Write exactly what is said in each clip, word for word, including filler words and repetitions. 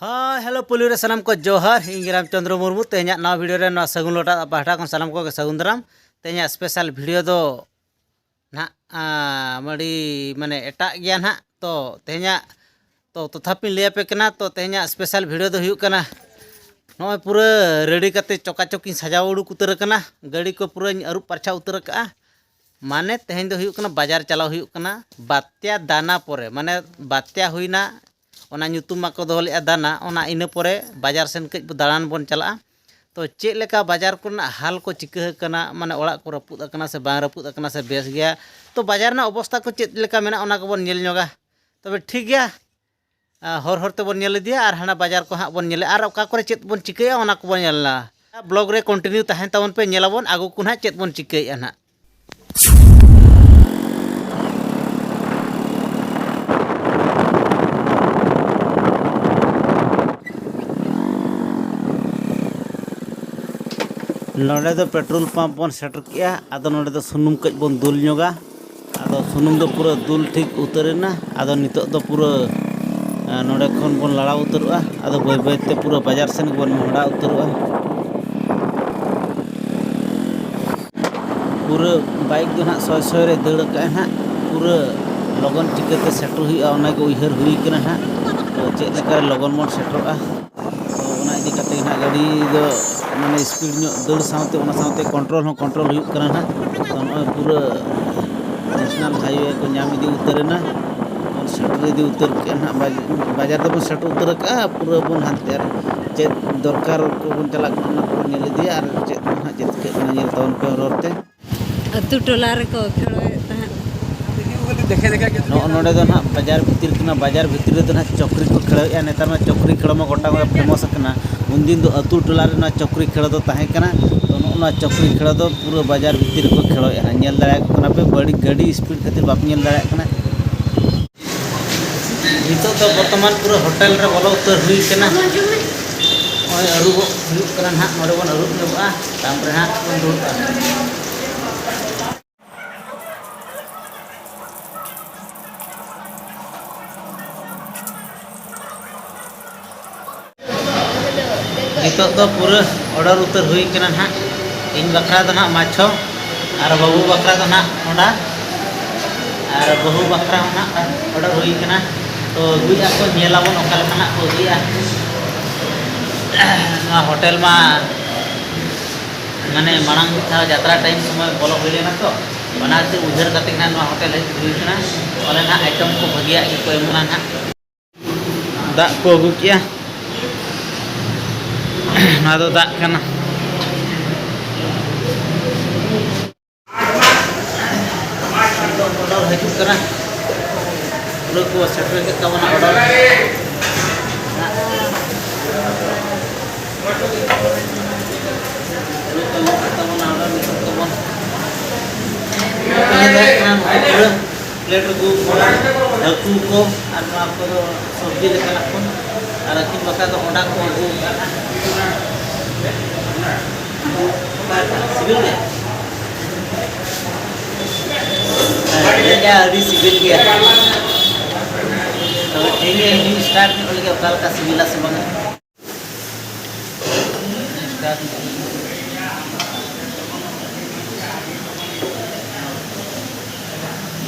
ᱦᱳᱭ, ᱦᱮᱞᱳ, ᱯᱩᱭᱞᱩ ᱨᱮ ᱥᱟᱱᱟᱢ ᱠᱚ ᱡᱚᱦᱟᱨ᱾ ᱤᱧ ᱜᱮ ᱨᱟᱢᱪᱚᱸᱫᱽᱨᱚ ᱢᱩᱨᱢᱩ᱾ ᱛᱮᱦᱮᱧᱟᱜ ᱱᱟᱣᱟ ᱵᱷᱤᱰᱤᱭᱳ ᱨᱮ ᱱᱚᱣᱟ ᱥᱟᱹᱜᱩᱱ ᱞᱚᱴᱟ ᱯᱟᱦᱴᱟ ᱠᱷᱚᱱ ᱥᱟᱱᱟᱢ ᱠᱚᱜᱮ ᱥᱟᱹᱜᱩᱱ ᱫᱟᱨᱟᱢ᱾ ᱛᱮᱦᱮᱧᱟᱜ ᱥᱯᱮᱥᱟᱞ ᱵᱷᱤᱰᱤᱭᱳ ᱫᱚ ᱱᱟᱦᱟᱜ, ᱟ, ᱟᱹᱰᱤ, ᱢᱟᱱᱮ, ᱮᱴᱟᱜ ᱜᱮᱭᱟ ᱱᱟᱦᱟᱜ᱾ ᱛᱚ, ᱛᱮᱦᱮᱧᱟᱜ, ᱛᱚ, ᱛᱚᱛᱷᱟᱯᱤᱧ ᱞᱟᱹᱭ ᱟᱯᱮ ᱠᱟᱱᱟ᱾ ᱛᱚ, ᱛᱮᱦᱮᱧᱟᱜ ᱥᱯᱮᱥᱟᱞ ᱵᱷᱤᱰᱤᱭᱳ ᱫᱚ ᱦᱩᱭᱩᱜ ᱠᱟᱱᱟ, ᱱᱚᱜᱼᱚᱭ ᱯᱩᱨᱟᱹ ᱨᱮᱰᱤ ᱠᱟᱛᱮ ᱪᱚᱠᱟᱪᱚᱠᱤᱧ ᱥᱟᱡᱟᱣ ᱩᱰᱩᱠ ᱩᱛᱟᱹᱨ ᱟᱠᱟᱱᱟ᱾ ᱜᱟᱹᱰᱤ ᱠᱚ ᱯᱩᱨᱟᱹᱧ ᱟᱹᱨᱩᱵ ᱯᱟᱨᱪᱷᱟ ᱩᱛᱟᱹᱨ ᱟᱠᱟᱜᱼᱟ᱾ ᱢᱟᱱᱮ, ᱛᱮᱦᱮᱧ ᱫᱚ ᱦᱩᱭᱩᱜ ᱠᱟᱱᱟ, ᱵᱟᱡᱟᱨ ᱪᱟᱞᱟᱣ ᱦᱩᱭᱩᱜ ᱠᱟᱱᱟ᱾ ᱵᱟᱛᱭᱟ ᱫᱟᱱᱟ ᱯᱚᱨᱮ, ᱢᱟᱱᱮ, ᱵᱟᱛᱭᱟ ᱦᱩᱭᱱᱟ, ᱚᱱᱟ ᱧᱩᱛᱩᱢ ᱢᱟᱠᱚ ᱫᱚᱦᱚ ᱞᱮᱫᱼᱟ ᱫᱟᱱᱟ, ᱚᱱᱟ ᱤᱱᱟᱹ ᱯᱚᱨᱮ ᱵᱟᱡᱟᱨ ᱥᱮᱱ ᱠᱟᱹᱡ ᱵᱚ ᱫᱟᱬᱟᱱ ᱵᱚᱱ ᱪᱟᱞᱟᱜᱼᱟ᱾ ᱛᱚ, ᱪᱮᱫ ᱞᱮᱠᱟ ᱵᱟᱡᱟᱨ ᱠᱚᱨᱮᱱᱟᱜ ᱦᱟᱞ ᱠᱚ ᱪᱤᱠᱟᱹ ᱟᱠᱟᱱᱟ, ᱢᱟᱱᱮ, ᱚᱲᱟᱜ ᱠᱚ ᱨᱟᱹᱯᱩᱫ ᱟᱠᱟᱱᱟ ᱥᱮ ᱵᱟᱝ ᱨᱟᱹᱯᱩᱫ ᱟᱠᱟᱱᱟ ᱥᱮ ᱵᱮᱥ ᱜᱮᱭᱟ? ᱛᱚ, ᱵᱟᱡᱟᱨ ᱨᱮᱱᱟᱜ ᱚᱵᱚᱥᱛᱟ ᱠᱚ ᱪᱮᱫ ᱞᱮᱠᱟ ᱢᱮᱱᱟᱜᱼᱟ, ᱚᱱᱟ ᱠᱚᱵᱚᱱ ᱧᱮᱞ ᱧᱚᱜᱟ᱾ ᱛᱚᱵᱮ ᱴᱷᱤᱠ ᱜᱮᱭᱟ, ᱟ, ᱦᱚᱨ ᱦᱚᱨ ᱛᱮᱵᱚᱱ ᱧᱮᱞ ᱤᱫᱤᱭᱟ ᱟᱨ ᱦᱟᱱᱟ ᱵᱟᱡᱟᱨ ᱠᱚ ᱦᱟᱸᱜ ᱵᱚᱱ ᱧᱮᱞᱟ ᱟᱨ ᱚᱠᱟ ᱠᱚᱨᱮ ᱪᱮᱫ ᱵᱚᱱ ᱪᱤᱠᱟᱹᱭᱟ, ᱚᱱᱟ ᱠᱚᱵᱚᱱ ᱧᱮᱞᱟ᱾ ᱵᱞᱚᱜ ᱨᱮ ᱠᱚᱱᱴᱤᱱᱤᱭᱩ ᱛᱟᱦᱮᱱ ᱛᱟᱵᱚᱱ ᱯᱮ, ᱧᱮᱞᱟᱵᱚᱱ ᱟᱹᱜᱩ ᱠᱚ ᱱᱟᱦᱟᱜ ᱪᱮᱫ ᱵᱚᱱ ᱪᱤᱠᱟᱹᱭᱮᱫᱼᱟ ᱱᱟᱦᱟᱜ᱾ ᱱᱚᱰᱮ ᱫᱚ ᱯᱮᱴᱨᱳᱞ ᱯᱟᱢᱯ ᱵᱚᱱ ᱥᱮᱴᱮᱨ ᱠᱮᱜᱼᱟ᱾ ᱟᱫᱚ ᱱᱚᱰᱮ ᱫᱚ ᱥᱩᱱᱩᱢ ᱠᱟᱹᱡ ᱵᱚᱱ ᱫᱩᱞ ᱧᱚᱜᱟ᱾ ᱟᱫᱚ ᱥᱩᱱᱩᱢ ᱫᱚ ᱯᱩᱨᱟᱹ ᱫᱩᱞ ᱴᱷᱤᱠ ᱩᱛᱟᱹᱨ ᱮᱱᱟ᱾ ᱟᱫᱚ ᱱᱤᱛᱚᱜ ᱫᱚ ᱯᱩᱨᱟᱹ, ᱮ, ᱱᱚᱰᱮ ᱠᱷᱚᱱ ᱵᱚᱱ ᱞᱟᱲᱟᱣ ᱩᱛᱟᱹᱨᱚᱜᱼᱟ᱾ ᱟᱫᱚ ᱵᱟᱹᱭ ᱵᱟᱹᱭ ᱛᱮ ᱯᱩᱨᱟᱹ ᱵᱟᱡᱟᱨ ᱥᱮᱱ ᱜᱮᱵᱚᱱ ᱢᱚᱦᱰᱟ ᱩᱛᱟᱹᱨᱚᱜᱼᱟ᱾ ᱯᱩᱨᱟᱹ ᱵᱟᱭᱤᱠ ᱫᱚ ᱱᱟᱦᱟᱜ ᱥᱚᱭ ᱥᱚᱭ ᱨᱮ ᱫᱟᱹᱲ ᱟᱠᱟᱫᱼᱟᱭ ᱱᱟᱦᱟᱜ᱾ ᱯᱩᱨᱟᱹ ᱞᱚᱜᱚᱱ ᱪᱤᱠᱟᱹᱛᱮ ᱥᱮᱴᱮᱨ ᱦᱩᱭᱩᱜᱼᱟ, ᱚᱱᱟᱜᱮ ᱩᱭᱦᱟᱹᱨ ᱦᱩᱭ ᱠᱟᱱᱟ ᱱᱟᱦᱟᱜ᱾ ᱛᱚ, ᱪᱮᱫ ᱞᱮᱠᱟᱨᱮ ᱞᱚᱜᱚᱱ ᱵᱚᱱ ᱥᱮᱴᱮᱨᱚᱜᱼᱟ, ᱛᱚ, ᱚᱱᱟ ᱤᱫᱤ ᱠᱟᱛᱮ ᱱᱟᱦᱟᱜ ᱜᱟᱹᱰᱤ ᱫᱚ, ᱢᱟᱱᱮ, ᱥᱯᱤᱰ ᱧᱚᱜ ᱫᱟᱹᱲ ᱥᱟᱶᱛᱮ, ᱚᱱᱟ ᱥᱟᱶᱛᱮ ᱠᱚᱱᱴᱨᱳᱞ ᱦᱚᱸ ᱠᱚᱱᱴᱨᱳᱞ ᱦᱩᱭᱩᱜ ᱠᱟᱱᱟ ᱱᱟᱦᱟᱜ᱾ ᱛᱚ, ᱱᱚᱜᱼᱚᱭ ᱯᱩᱨᱟᱹ ᱱᱮᱥᱱᱟᱞ ᱦᱟᱭᱣᱮ ᱠᱚ ᱧᱟᱢ ᱤᱫᱤ ᱩᱛᱟᱹᱨ ᱮᱱᱟ᱾ ᱵᱚᱱ ᱥᱮᱴᱮᱨ ᱤᱫᱤ ᱩᱛᱟᱹᱨ ᱠᱮᱜᱼᱟ ᱱᱟᱦᱟᱜ, ᱵᱟᱡ-, ᱵᱟᱡᱟᱨ ᱫᱚᱵᱚᱱ ᱥᱮᱴᱮᱨ ᱩᱛᱟᱹᱨ ᱟᱠᱟᱜᱼᱟ᱾ ᱯᱩᱨᱟᱹ ᱵᱚᱱ ᱦᱟᱱᱛᱮ ᱟᱨ ᱪᱮᱫ ᱫᱚᱨᱠᱟᱨ ᱠᱚᱵᱚᱱ ᱪᱟᱞᱟᱜ ᱠᱟᱱᱟ, ᱚᱱᱟ ᱠᱚᱵᱚᱱ ᱧᱮᱞ ᱤᱫᱤᱭᱟ ᱟᱨ ᱪᱮᱫ ᱠᱚ ᱱᱟᱦᱟᱜ ᱪᱮᱫ ᱪᱤᱠᱟᱹᱜ ᱠᱟᱱᱟ, ᱧᱮᱞ ᱛᱟᱵᱚᱱ ᱯᱮ ᱦᱚᱨ ᱦᱚᱨ ᱛᱮ᱾ ᱟᱹᱛᱩ ᱴᱚᱞᱟ ᱨᱮᱠᱚ ᱠᱷᱮᱞᱳᱭᱮᱫ ᱛᱟᱦᱮᱸᱫ᱾ ᱱᱚᱜᱼᱚ ᱱᱚᱰᱮ ᱫᱚ ᱱᱟᱦᱟᱜ ᱵᱟᱡᱟᱨ ᱵᱷᱤᱛᱤᱨ ᱠᱟᱱᱟ᱾ ᱵᱟᱡᱟᱨ ᱵᱷᱤᱛᱤᱨ ᱨᱮᱫᱚ ᱱᱟᱦᱟᱜ ᱪᱚᱠᱨᱤ ᱠᱚ ᱠᱷᱮᱲᱟᱣᱮᱫᱼᱟ᱾ ᱱᱮᱛᱟᱨ ᱢᱟ ᱪᱚᱠᱨᱤ ᱠᱷᱮᱲᱚ ᱢᱟ ᱜᱚᱴᱟ ᱠᱚᱨᱮ ᱯᱷᱮᱢᱟᱥ ᱟᱠᱟᱱᱟ᱾ ᱩᱱᱫᱤᱱ ᱫᱚ ᱟᱹᱛᱩ ᱴᱚᱞᱟ ᱨᱮ ᱱᱚᱣᱟ ᱪᱚᱠᱨᱤ ᱠᱷᱮᱲᱚ ᱫᱚ ᱛᱟᱦᱮᱸ ᱠᱟᱱᱟ᱾ ᱛᱚ, ᱱᱚᱜᱼᱚ ᱱᱚᱣᱟ ᱪᱚᱠᱨᱤ ᱠᱷᱮᱲᱚ ᱫᱚ ᱯᱩᱨᱟᱹ ᱵᱟᱡᱟᱨ ᱵᱷᱤᱛᱤᱨ ᱨᱮᱠᱚ ᱠᱷᱮᱲᱚᱭᱮᱫᱼᱟ᱾ ᱧᱮᱞ ᱫᱟᱲᱮᱭᱟᱜ ᱠᱟᱱᱟ ᱯᱮ, ᱵᱟᱹᱲᱤᱡ ᱜᱟᱹᱰᱤ ᱥᱯᱤᱰ ᱠᱷᱟᱹᱛᱤᱨ ᱵᱟᱯᱮ ᱧᱮᱞ ᱫᱟᱲᱮᱭᱟᱜ ᱠᱟᱱᱟ᱾ ᱱᱤᱛᱚᱜ ᱫᱚ ᱵᱚᱨᱛᱚᱢᱟᱱ ᱯᱩᱨᱟᱹ ᱦᱳᱴᱮᱞ ᱨᱮ ᱵᱚᱞᱚ ᱩᱛᱟᱹᱨ ᱦᱩᱭ ᱠᱟᱱᱟ᱾ ᱱᱚᱜᱼᱚᱭ ᱟᱹᱨᱩᱵᱚᱜ ᱦᱩᱭᱩᱜ ᱠᱟᱱᱟ ᱱᱟᱦᱟᱜ, ᱱᱚᱰᱮ ᱵᱚᱱ ᱟᱹᱨᱩᱵ ᱧᱚᱜᱚᱜᱼᱟ, ᱛᱟᱨᱯᱚᱨᱮ ᱦᱟᱸᱜ ᱵᱚᱱ ᱫᱩᱲᱩᱵᱼᱟ᱾ ᱱᱤᱛᱚᱜ ᱫᱚ ᱯᱩᱨᱟᱹ order ᱩᱛᱟᱹᱨ ᱦᱩᱭ ᱠᱟᱱᱟ ᱱᱟᱦᱟᱜ᱾ ᱤᱧ ᱵᱟᱠᱷᱨᱟ ᱫᱚ ᱱᱟᱦᱟᱜ ᱢᱟᱪᱷᱚ, ᱟᱨ ᱵᱟᱹᱵᱩ ᱵᱟᱠᱷᱨᱟ ᱫᱚ ᱱᱟᱦᱟᱜ ᱚᱸᱰᱟ, ᱟᱨ ᱵᱟᱹᱦᱩ ᱵᱟᱠᱷᱨᱟ ᱦᱚᱸ ᱱᱟᱦᱟᱜ order ᱦᱩᱭ ᱠᱟᱱᱟ᱾ ᱛᱚ ᱟᱹᱜᱩᱭᱮᱫᱼᱟ ᱠᱚ, ᱧᱮᱞ ᱟᱵᱚᱱ ᱚᱠᱟ ᱞᱮᱠᱟᱱᱟᱜ ᱠᱚ ᱟᱹᱜᱩᱭᱮᱫᱼᱟ᱾ ᱱᱚᱣᱟ ᱦᱳᱴᱮᱞ ᱢᱟ ᱢᱟᱱᱮ ᱢᱟᱲᱟᱝ ᱢᱤᱫ ᱫᱷᱟᱣ ᱡᱟᱛᱨᱟ time ᱥᱚᱢᱚᱭ ᱵᱚᱞᱚ ᱦᱩᱭ ᱞᱮᱱᱟ ᱛᱚ, ᱚᱱᱟᱛᱮ ᱩᱭᱦᱟᱹᱨ ᱠᱟᱛᱮ ᱜᱮ ᱱᱟᱦᱟᱜ ᱱᱚᱣᱟ ᱦᱳᱴᱮᱞ ᱦᱮᱡ ᱦᱩᱭ ᱠᱟᱱᱟ᱾ ᱯᱟᱞᱮ ᱱᱟᱦᱟᱜ item ᱠᱚ ᱵᱷᱟᱹᱜᱤᱭᱟᱜ ᱜᱮᱠᱚ ᱮᱢᱚᱜᱼᱟ ᱱᱟᱦᱟᱜ᱾ ᱫᱟᱜ ᱠᱚ ᱟᱹᱜᱩ ᱠᱮᱜᱼᱟ᱾ ᱱᱚᱣᱟ ᱫᱚ ᱫᱟᱜ ᱠᱟᱱᱟ᱾ ᱚᱰᱟᱨ ᱦᱤᱡᱩᱜ ᱠᱟᱱᱟ᱾ ᱯᱩᱨᱟᱹ ᱠᱚ ᱥᱮᱴᱮᱨ ᱠᱮᱫ ᱛᱟᱵᱚᱱᱟ ᱚᱰᱟᱨ᱾ ᱯᱩᱨᱟᱹ ᱠᱚ ᱮᱢᱚᱜ ᱠᱟᱱ ᱛᱟᱵᱚᱱᱟ ᱚᱰᱟᱨ ᱱᱤᱛᱚᱜ ᱛᱟᱵᱚᱱ᱾ ᱱᱤᱛᱚᱜ ᱫᱚ ᱦᱩᱭᱩᱜ ᱠᱟᱱᱟ ᱱᱚᱜᱼᱚᱭ ᱯᱩᱨᱟᱹ ᱯᱞᱮᱴ ᱨᱮᱠᱚ ᱦᱟᱹᱠᱩ ᱠᱚ ᱟᱨ ᱱᱚᱣᱟ ᱠᱚᱫᱚ ᱥᱚᱵᱽᱡᱤ ᱞᱮᱠᱟᱱᱟᱜ ᱠᱚ ᱟᱨ ᱟᱹᱠᱷᱨᱤᱧ ᱵᱟᱠᱷᱨᱟ ᱫᱚ ᱚᱰᱟᱨ ᱠᱚ ᱟᱹᱜᱩ ᱟᱠᱟᱫᱼᱟ᱾ ᱥᱤᱵᱤᱞ ᱜᱮ? ᱦᱮᱸ, ᱟᱹᱰᱤ ᱥᱤᱵᱤᱞ ᱜᱮᱭᱟ᱾ ᱛᱚᱵᱮ ᱴᱷᱤᱠ ᱜᱮᱭᱟ, ᱤᱧ start ᱧᱚᱜ ᱞᱮᱜᱮ ᱚᱠᱟ ᱞᱮᱠᱟ ᱥᱤᱵᱤᱞᱟ ᱥᱮ ᱵᱟᱝᱟ᱾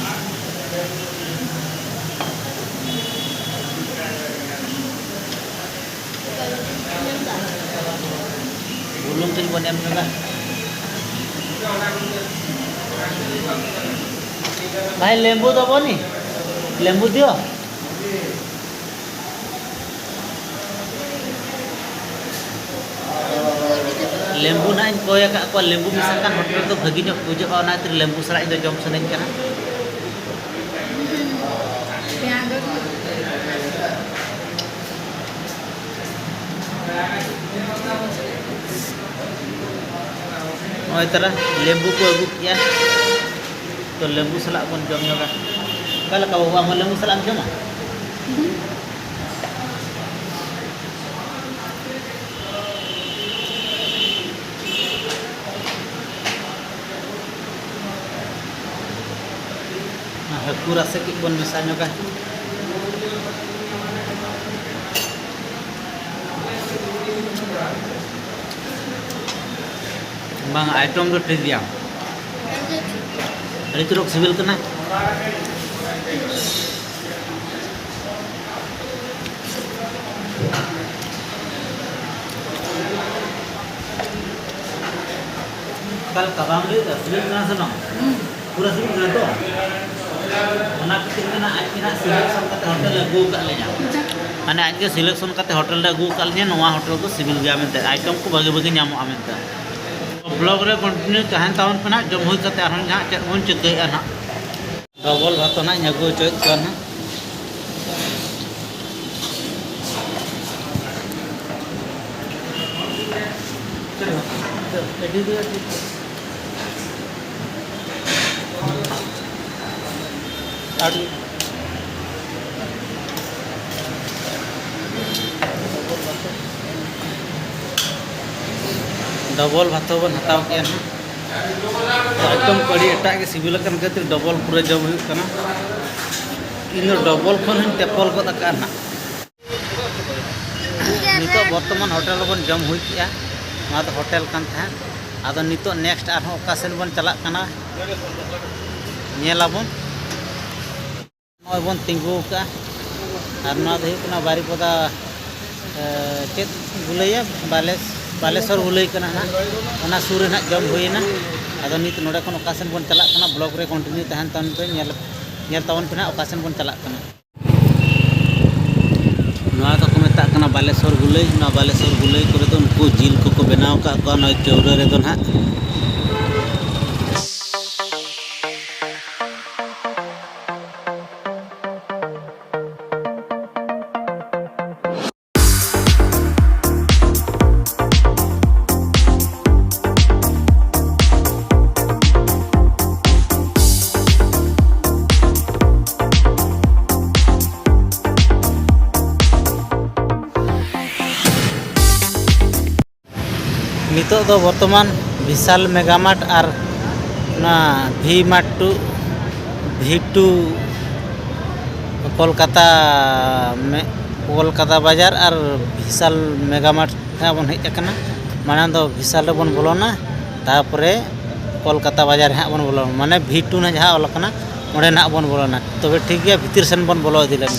ᱵᱩᱞᱩᱝ ᱛᱤᱧ ᱵᱚᱱ ᱮᱢ ᱧᱚᱜᱟ᱾ ᱵᱷᱟᱭ, ᱞᱮᱵᱩ ᱫᱚ ᱵᱚᱱᱤ? ᱞᱮᱵᱩ ᱫᱤᱭᱚ? ᱞᱮᱵᱩ ᱱᱟᱜ ᱤᱧ ᱠᱚᱭ ᱟᱠᱟᱫ ᱠᱚᱣᱟ, ᱞᱮᱵᱩ ᱢᱮᱥᱟ ᱠᱟᱱ ᱦᱳᱴᱮᱞ ᱫᱚ ᱵᱷᱟᱹᱜᱤ ᱧᱚᱜ ᱵᱩᱡᱷᱟᱹᱜᱼᱟ, ᱚᱱᱟ ᱠᱷᱟᱹᱛᱤᱨ ᱞᱮᱵᱩ ᱥᱟᱞᱟᱜ ᱤᱧ ᱫᱚ ᱡᱚᱢ ᱥᱟᱱᱟᱧ ᱠᱟᱱᱟ᱾ ᱱᱚᱜᱼᱚᱭ ᱛᱟᱨᱟ ᱞᱮᱵᱩ ᱠᱚ ᱟᱹᱜᱩ ᱠᱮᱜᱼᱟ, ᱛᱚ ᱞᱮᱵᱩ ᱥᱟᱞᱟᱜ ᱵᱚᱱ ᱡᱚᱢ ᱧᱚᱜᱟ᱾ ᱚᱠᱟ ᱞᱮᱠᱟ ᱵᱟᱹᱵᱩ, ᱟᱢ ᱦᱚᱸ ᱞᱮᱵᱩ ᱥᱟᱞᱟᱜ ᱮᱢ ᱡᱚᱢᱟ? ᱦᱟᱹᱠᱩ ᱨᱟᱥᱮ ᱠᱟᱹᱡ ᱵᱚᱱ ᱢᱮᱥᱟ ᱧᱚᱜᱟ᱾ ᱵᱟᱝ, ᱟᱭᱴᱮᱢ ᱫᱚ ᱴᱷᱤᱠ ᱜᱮᱭᱟ᱾ ᱟᱹᱰᱤ ᱪᱚᱨᱚᱠ ᱥᱤᱵᱤᱞ ᱠᱟᱱᱟ᱾ ᱚᱠᱟ ᱞᱮᱠᱟ ᱵᱟᱢ ᱞᱟᱹᱭ ᱮᱫᱟ? ᱥᱤᱵᱤᱞ ᱠᱟᱱᱟ ᱥᱮ ᱵᱟᱝ? ᱯᱩᱨᱟᱹ ᱥᱤᱵᱤᱞ ᱠᱟᱱᱟ ᱛᱚ? ᱚᱱᱟ ᱠᱷᱟᱹᱛᱤᱨ ᱜᱮ ᱱᱟᱜ ᱟᱡ ᱜᱮ ᱱᱟᱜ selection ᱠᱟᱛᱮ ᱦᱳᱴᱮᱞ ᱮ ᱟᱹᱜᱩ ᱟᱠᱟᱫ ᱞᱤᱧᱟ᱾ ᱢᱟᱱᱮ ᱟᱡ ᱜᱮ selection ᱠᱟᱛᱮ ᱦᱳᱴᱮᱞ ᱨᱮ ᱟᱹᱜᱩ ᱟᱠᱟᱫ ᱞᱤᱧᱟ, ᱱᱚᱣᱟ ᱦᱳᱴᱮᱞ ᱫᱚ ᱥᱤᱵᱤᱞ ᱜᱮᱭᱟ ᱢᱮᱱᱛᱮ, ᱟᱭᱴᱮᱢ ᱠᱚ ᱵᱷᱟᱹᱜᱤ ᱵᱷᱟᱹᱜᱤ ᱧᱟᱢᱚᱜᱼᱟ ᱢᱮᱱᱛᱮ᱾ Vlog ᱨᱮ continue ᱛᱟᱦᱮᱱ ᱛᱟᱵᱚᱱ ᱯᱮ ᱱᱟᱜ, ᱡᱚᱢ ᱦᱩᱭ ᱠᱟᱛᱮ ᱟᱨᱦᱚᱸ ᱱᱟᱜ ᱪᱮᱫ ᱵᱚᱱ ᱪᱤᱠᱟᱹᱭᱮᱫᱼᱟ ᱱᱟᱜ᱾ ᱰᱚᱵᱚᱞ ᱵᱷᱟᱛ ᱱᱟᱜ ᱤᱧ ᱟᱹᱜᱩ ᱦᱚᱪᱚᱭᱮᱫ ᱠᱚᱣᱟ ᱱᱟᱜ᱾ ᱟᱨ ᱰᱚᱵᱚᱞ ᱵᱷᱟᱛ ᱵᱚᱱ ᱦᱟᱛᱟᱣ ᱠᱮᱜᱼᱟ ᱱᱟᱜ᱾ ᱟᱭᱴᱮᱢ ᱠᱚ ᱟᱹᱰᱤ ᱮᱴᱟᱜ ᱜᱮ ᱥᱤᱵᱤᱞ ᱟᱠᱟᱱ ᱠᱷᱟᱹᱛᱤᱨ ᱰᱚᱵᱚᱞ ᱯᱩᱨᱟᱹ ᱡᱚᱢ ᱦᱩᱭᱩᱜ ᱠᱟᱱᱟ᱾ ᱤᱧ ᱫᱚ ᱰᱚᱵᱚᱞ ᱠᱷᱚᱱ ᱦᱚᱸᱧ ᱴᱮᱯᱚᱞ ᱜᱚᱫ ᱟᱠᱟᱫᱼᱟ ᱱᱟᱜ᱾ ᱱᱤᱛᱚᱜ ᱵᱚᱨᱛᱚᱢᱟᱱ ᱦᱳᱴᱮᱞ ᱨᱮᱵᱚᱱ ᱡᱚᱢ ᱦᱩᱭ ᱠᱮᱜᱼᱟ, ᱱᱚᱣᱟ ᱫᱚ ᱦᱳᱴᱮᱞ ᱠᱟᱱ ᱛᱟᱦᱮᱸᱫ᱾ ᱟᱫᱚ ᱱᱤᱛᱚᱜ next ᱟᱨᱦᱚᱸ ᱚᱠᱟ ᱥᱮᱱ ᱵᱚᱱ ᱪᱟᱞᱟᱜ ᱠᱟᱱᱟ, ᱧᱮᱞ ᱟᱵᱚᱱ᱾ ᱱᱚᱜᱼᱚᱭ ᱵᱚᱱ ᱛᱤᱸᱜᱩ ᱟᱠᱟᱫᱼᱟ, ᱟᱨ ᱱᱚᱣᱟ ᱫᱚ ᱦᱩᱭᱩᱜ ᱠᱟᱱᱟ ᱵᱟᱨᱤᱯᱚᱫᱟ, ᱮ, ᱪᱮᱫ ᱠᱚ ᱞᱟᱹᱭᱟ, ᱵᱟᱞᱮᱥ-, ᱵᱟᱞᱮᱥᱚᱨ ᱜᱩᱞᱟᱹᱭ ᱠᱟᱱᱟ ᱱᱟᱦᱟᱜ᱾ ᱚᱱᱟ ᱥᱩᱨ ᱨᱮ ᱱᱟᱦᱟᱜ ᱡᱚᱢ ᱦᱩᱭᱮᱱᱟ᱾ ᱟᱫᱚ ᱱᱤᱛ ᱱᱚᱰᱮ ᱠᱷᱚᱱ ᱚᱠᱟ ᱥᱮᱱ ᱵᱚᱱ ᱪᱟᱞᱟᱜ ᱠᱟᱱᱟ, vlog ᱨᱮ continue ᱛᱟᱦᱮᱱ ᱛᱟᱵᱚᱱ ᱯᱮ, ᱧᱮᱞ, ᱧᱮᱞ ᱛᱟᱵᱚᱱ ᱯᱮ ᱱᱟᱦᱟᱜ ᱚᱠᱟ ᱥᱮᱱ ᱵᱚᱱ ᱪᱟᱞᱟᱜ ᱠᱟᱱᱟ᱾ ᱱᱚᱣᱟ ᱫᱚᱠᱚ ᱢᱮᱛᱟᱜ ᱠᱟᱱᱟ ᱵᱟᱞᱮᱥᱚᱨ ᱜᱩᱞᱟᱹᱭ᱾ ᱱᱚᱣᱟ ᱵᱟᱞᱮᱥᱚᱨ ᱜᱩᱞᱟᱹᱭ ᱠᱚᱨᱮ ᱫᱚ ᱩᱱᱠᱩ ᱡᱤᱞ ᱠᱚᱠᱚ ᱵᱮᱱᱟᱣ ᱟᱠᱟᱫ ᱠᱚᱣᱟ ᱱᱚᱣᱟ ᱪᱟᱹᱣᱨᱟᱹ ᱨᱮᱫᱚ ᱱᱟᱦᱟᱜ᱾ ᱱᱤᱛᱚᱜ ᱫᱚ ᱵᱚᱨᱛᱚᱢᱟᱱ ᱵᱤᱥᱟᱞ ᱢᱮᱜᱟ ᱢᱟᱨᱴ ᱟᱨ ᱚᱱᱟ ᱵᱷᱤ ᱢᱟᱨᱴ ᱴᱩ, ᱵᱷᱤ ᱴᱩ ᱠᱳᱞᱠᱟᱛᱟ ᱢᱮ-, ᱠᱳᱞᱠᱟᱛᱟ ᱵᱟᱡᱟᱨ ᱟᱨ ᱵᱤᱥᱟᱞ ᱢᱮᱜᱟ ᱢᱟᱨᱴ ᱨᱮ ᱵᱚᱱ ᱦᱮᱡ ᱟᱠᱟᱱᱟ᱾ ᱢᱟᱲᱟᱝ ᱫᱚ ᱵᱤᱥᱟᱞ ᱨᱮᱵᱚᱱ ᱵᱚᱞᱚᱱᱟ, ᱛᱟᱨᱯᱚᱨᱮ ᱠᱳᱞᱠᱟᱛᱟ ᱵᱟᱡᱟᱨ ᱨᱮ ᱦᱟᱸᱜ ᱵᱚᱱ ᱵᱚᱞᱚᱱᱟ, ᱢᱟᱱᱮ ᱵᱷᱤ ᱴᱩ ᱱᱟᱜ ᱡᱟᱦᱟᱸ ᱚᱞ ᱟᱠᱟᱱᱟ, ᱚᱸᱰᱮ ᱱᱟᱜ ᱵᱚᱱ ᱵᱚᱞᱚᱱᱟ᱾ ᱛᱚᱵᱮ ᱴᱷᱤᱠ ᱜᱮᱭᱟ, ᱵᱷᱤᱛᱤᱨ ᱥᱮᱱ ᱵᱚᱱ ᱵᱚᱞᱚ ᱤᱫᱤ ᱞᱮᱱ᱾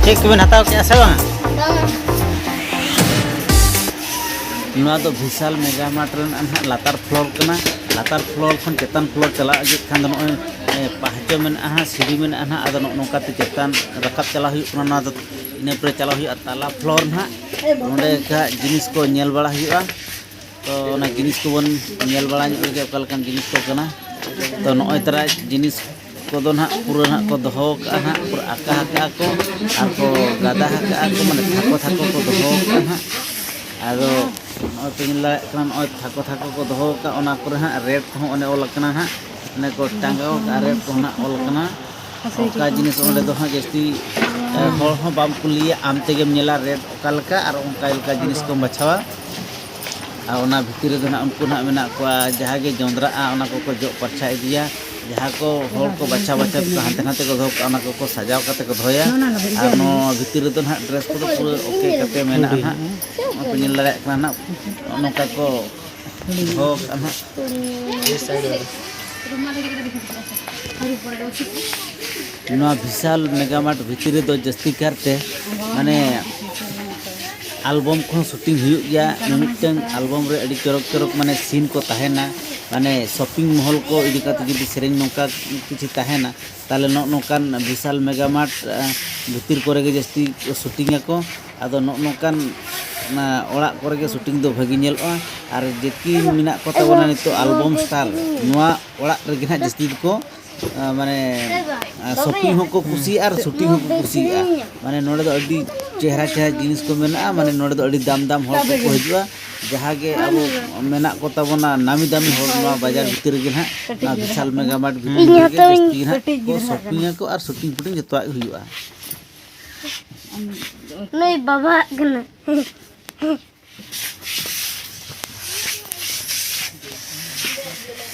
ᱪᱮᱫ ᱠᱚᱵᱮᱱ ᱦᱟᱛᱟᱣ ᱠᱮᱜᱼᱟ ᱥᱮ ᱵᱟᱝ? ᱵᱟᱝᱟ᱾ ᱱᱚᱣᱟ ᱫᱚ ᱵᱤᱥᱟᱞ ᱢᱮᱜᱟ ᱢᱟᱨᱴ ᱨᱮᱱᱟᱜ ᱱᱟᱦᱟᱜ ᱞᱟᱛᱟᱨ ᱯᱷᱞᱳᱨ ᱠᱟᱱᱟ᱾ ᱞᱟᱛᱟᱨ ᱯᱷᱞᱳᱨ ᱠᱷᱚᱱ ᱪᱮᱛᱟᱱ ᱯᱷᱞᱳᱨ ᱪᱟᱞᱟᱜ ᱞᱟᱹᱜᱤᱫ ᱠᱷᱟᱱ ᱫᱚ ᱱᱚᱜᱼᱚᱭ, ᱮ, ᱯᱟᱦᱪᱚ ᱢᱮᱱᱟᱜᱼᱟ, ᱦᱟᱸᱜ ᱥᱤᱲᱤ ᱢᱮᱱᱟᱜᱼᱟ ᱱᱟᱦᱟᱜ᱾ ᱟᱫᱚ ᱱᱚᱜᱼᱚ ᱱᱚᱝᱠᱟ ᱛᱮ ᱪᱮᱛᱟᱱ ᱨᱟᱠᱟᱵ ᱪᱟᱞᱟᱜ ᱦᱩᱭᱩᱜ ᱠᱟᱱᱟ᱾ ᱱᱚᱣᱟ ᱫᱚ ᱤᱱᱟᱹ ᱯᱚᱨᱮ ᱪᱟᱞᱟᱜ ᱦᱩᱭᱩᱜᱼᱟ ᱛᱟᱞᱟ ᱯᱷᱞᱳᱨ ᱱᱟᱦᱟᱜ᱾ ᱱᱚᱸᱰᱮ ᱠᱷᱟᱡ ᱡᱤᱱᱤᱥ ᱠᱚ ᱧᱮᱞ ᱵᱟᱲᱟ ᱦᱩᱭᱩᱜᱼᱟ᱾ ᱛᱚ ᱚᱱᱟ ᱡᱤᱱᱤᱥ ᱠᱚᱵᱚᱱ ᱧᱮᱞ ᱵᱟᱲᱟ ᱧᱚᱜ ᱞᱮᱜᱮ, ᱚᱠᱟ ᱞᱮᱠᱟᱱ ᱡᱤᱱᱤᱥ ᱠᱚ ᱠᱟᱱᱟ᱾ ᱛᱚ ᱱᱚᱜᱼᱚᱭ ᱛᱟᱨᱟ ᱡᱤᱱᱤᱥ ᱠᱚᱫᱚ ᱱᱟᱦᱟᱜ ᱯᱩᱨᱟᱹ ᱱᱟᱦᱟᱜ ᱠᱚ ᱫᱚᱦᱚ ᱠᱟᱜᱼᱟ ᱱᱟᱦᱟᱜ, ᱯᱩᱨᱟᱹ ᱟᱠᱟ ᱟᱠᱟᱜᱼᱟ ᱠᱚ ᱟᱨ ᱠᱚ ᱜᱟᱫᱟ ᱟᱠᱟᱜᱼᱟ ᱠᱚ, ᱢᱟᱱᱮ ᱛᱷᱟᱠᱚ ᱛᱷᱟᱠᱚ ᱠᱚ ᱫᱚᱦᱚ ᱠᱟᱜᱼᱟ ᱱᱟᱦᱟᱜ᱾ ᱟᱫᱚ ᱱᱚᱜᱼᱚᱭ ᱯᱮ ᱧᱮᱞ ᱫᱟᱲᱮᱭᱟᱜ ᱠᱟᱱᱟ, ᱱᱚᱜᱼᱚᱭ ᱛᱷᱟᱠᱚ ᱛᱷᱟᱠᱚ ᱠᱚ ᱫᱚᱦᱚ ᱠᱟᱜᱼᱟ, ᱚᱱᱟ ᱠᱚᱨᱮ ᱦᱟᱸᱜ ᱨᱮᱴ ᱠᱚᱦᱚᱸ ᱚᱱᱮ ᱚᱞ ᱟᱠᱟᱱᱟ ᱦᱟᱸᱜ, ᱚᱱᱮ ᱠᱚ ᱴᱟᱸᱜᱟᱣ ᱠᱟᱜᱼᱟ, ᱨᱮᱴ ᱠᱚᱦᱚᱸ ᱱᱟᱜ ᱚᱞ ᱟᱠᱟᱱᱟ᱾ ᱚᱱᱠᱟ ᱡᱤᱱᱤᱥ ᱚᱸᱰᱮ ᱫᱚ ᱦᱟᱸᱜ ᱡᱟᱹᱥᱛᱤ, ᱮ, ᱦᱚᱲ ᱦᱚᱸ ᱵᱟᱢ ᱠᱩᱞᱤᱭᱟ, ᱟᱢ ᱛᱮᱜᱮᱢ ᱧᱮᱞᱟ ᱨᱮᱴ ᱚᱠᱟ ᱞᱮᱠᱟ ᱟᱨ ᱚᱱᱠᱟ ᱞᱮᱠᱟ ᱡᱤᱱᱤᱥ ᱠᱚᱢ ᱵᱟᱪᱷᱟᱣᱟ᱾ ᱟᱨ ᱚᱱᱟ ᱵᱷᱤᱛᱤᱨ ᱨᱮᱫᱚ ᱱᱟᱜ ᱩᱱᱠᱩ ᱱᱟᱜ ᱢᱮᱱᱟᱜ ᱠᱚᱣᱟ, ᱡᱟᱦᱟᱸ ᱜᱮ ᱡᱚᱸᱫᱽᱨᱟᱜᱼᱟ ᱚᱱᱟ ᱠᱚᱠᱚ ᱡᱚᱜ ᱯᱟᱨᱪᱷᱟ ᱤᱫᱤᱭᱟ, ᱡᱟᱦᱟᱸ ᱠᱚ ᱦᱚᱲ ᱠᱚ ᱵᱟᱪᱷᱟ ᱵᱟᱪᱷᱟ ᱛᱮᱠᱚ ᱦᱟᱱᱛᱮ ᱱᱟᱛᱮ ᱠᱚ ᱫᱚᱦᱚ ᱠᱟᱜᱼᱟ, ᱚᱱᱟ ᱠᱚᱠᱚ ᱥᱟᱡᱟᱣ ᱠᱟᱛᱮ ᱠᱚ ᱫᱚᱦᱚᱭᱟ᱾ ᱟᱨ ᱱᱚᱣᱟ ᱵᱷᱤᱛᱤᱨ ᱨᱮᱫᱚ ᱱᱟᱜ ᱰᱨᱮᱥ ᱠᱚᱫᱚ ᱯᱩᱨᱟᱹ ᱳᱠᱮ ᱠᱟᱛᱮ ᱢᱮᱱᱟᱜᱼᱟ ᱱᱟᱜ᱾ ᱱᱚᱣᱟ ᱯᱮ ᱧᱮᱞ ᱫᱟᱲᱮᱭᱟᱜ ᱠᱟᱱᱟ ᱱᱟᱜ, ᱱᱚᱜᱼᱚ ᱱᱚᱝᱠᱟ ᱠᱚ ᱫᱚᱦᱚ ᱠᱟᱜᱼᱟ ᱱᱟᱜ᱾ ᱱᱚᱣᱟ ᱵᱤᱥᱟᱞ ᱢᱮᱜᱟ ᱢᱟᱨᱴ ᱵᱷᱤᱛᱤᱨ ᱨᱮᱫᱚ ᱡᱟᱹᱥᱛᱤ ᱠᱟᱨᱛᱮ ᱢᱟᱱᱮ ᱟᱞᱵᱚᱢ ᱠᱚᱦᱚᱸ ᱥᱩᱴᱤᱝ ᱦᱩᱭᱩᱜ ᱜᱮᱭᱟ᱾ ᱢᱤᱢᱤᱫᱴᱟᱝ ᱟᱞᱵᱚᱢ ᱨᱮ ᱟᱹᱰᱤ ᱪᱚᱨᱚᱠ ᱪᱚᱨᱚᱠ ᱢᱟᱱᱮ ᱥᱤᱱ ᱠᱚ ᱛᱟᱦᱮᱱᱟ, ᱢᱟᱱᱮ ᱥᱚᱯᱤᱝ ᱢᱚᱦᱚᱞ ᱠᱚ ᱤᱫᱤ ᱠᱟᱛᱮ ᱡᱩᱫᱤ ᱥᱮᱨᱮᱧ ᱱᱚᱝᱠᱟ ᱠᱤᱪᱷᱩ ᱛᱟᱦᱮᱱᱟ, ᱛᱟᱦᱚᱞᱮ ᱱᱚᱜᱼᱚ ᱱᱚᱝᱠᱟᱱ ᱵᱤᱥᱟᱞ ᱢᱮᱜᱟ ᱢᱟᱨᱴ, ᱟᱸ, ᱵᱷᱤᱛᱤᱨ ᱠᱚᱨᱮ ᱜᱮ ᱡᱟᱹᱥᱛᱤ ᱥᱩᱴᱤᱝ ᱟᱠᱚ᱾ ᱟᱫᱚ ᱱᱚᱜᱼᱚ ᱱᱚᱝᱠᱟᱱ ᱚᱱᱟ ᱚᱲᱟᱜ ᱠᱚᱨᱮ ᱜᱮ ᱥᱩᱴᱤᱝ ᱫᱚ ᱵᱷᱟᱹᱜᱤ ᱧᱮᱞᱚᱜᱼᱟ᱾ ᱟᱨ ᱡᱮᱛᱤ ᱢᱮᱱᱟᱜ ᱠᱚ ᱛᱟᱵᱚᱱᱟ ᱱᱤᱛᱚᱜ ᱟᱞᱵᱚᱢ ᱥᱴᱟᱨ, ᱱᱚᱣᱟ ᱚᱲᱟᱜ ᱨᱮᱜᱮ ᱱᱟᱦᱟᱜ ᱡᱟᱹᱥᱛᱤ ᱫᱚᱠᱚ, ᱟᱸ, ᱢᱟᱱᱮ, ᱟᱸ, ᱥᱚᱯᱤᱝ ᱦᱚᱸᱠᱚ ᱠᱩᱥᱤᱭᱟᱜᱼᱟ ᱟᱨ ᱥᱩᱴᱤᱝ ᱦᱚᱸᱠᱚ ᱠᱩᱥᱤᱭᱟᱜᱼᱟ᱾ ᱢᱟᱱᱮ, ᱱᱚᱰᱮ ᱫᱚ ᱟᱹᱰᱤ ᱪᱮᱦᱨᱟ ᱪᱮᱦᱨᱟ ᱡᱤᱱᱤᱥ ᱠᱚ ᱢᱮᱱᱟᱜᱼᱟ᱾ ᱢᱟᱱᱮ, ᱱᱚᱰᱮ ᱫᱚ ᱟᱹᱰᱤ ᱫᱟᱢ ᱫᱟᱢ ᱦᱚᱲ ᱠᱚᱠᱚ ᱦᱤᱡᱩᱜᱼᱟ᱾ ᱡᱟᱦᱟᱸ ᱜᱮ ᱟᱵᱚ ᱢᱮᱱᱟᱜ ᱠᱚ ᱛᱟᱵᱚᱱᱟ ᱱᱟᱢᱤ ᱫᱟᱢᱤ ᱦᱚᱲ, ᱱᱚᱣᱟ ᱵᱟᱡᱟᱨ ᱵᱷᱤᱛᱤᱨ ᱨᱮᱜᱮ ᱱᱟᱦᱟᱜ, ᱱᱚᱣᱟ ᱵᱤᱥᱟᱞ ᱢᱮᱜᱟ ᱢᱟᱨᱴ ᱵᱷᱤᱛᱤᱨ ᱨᱮᱜᱮ ᱡᱟᱹᱥᱛᱤ ᱱᱟᱦᱟᱜ ᱠᱚ ᱥᱚᱯᱤᱝ ᱟᱠᱚ ᱟᱨ ᱥᱩᱴᱤᱝ ᱯᱷᱩᱴᱤᱝ ᱡᱚᱛᱚᱣᱟᱜ ᱜᱮ ᱦᱩᱭᱩᱜᱼᱟ᱾ ᱱᱩᱭ ᱵᱟᱵᱟᱣᱟᱜ ᱠᱟᱱᱟ᱾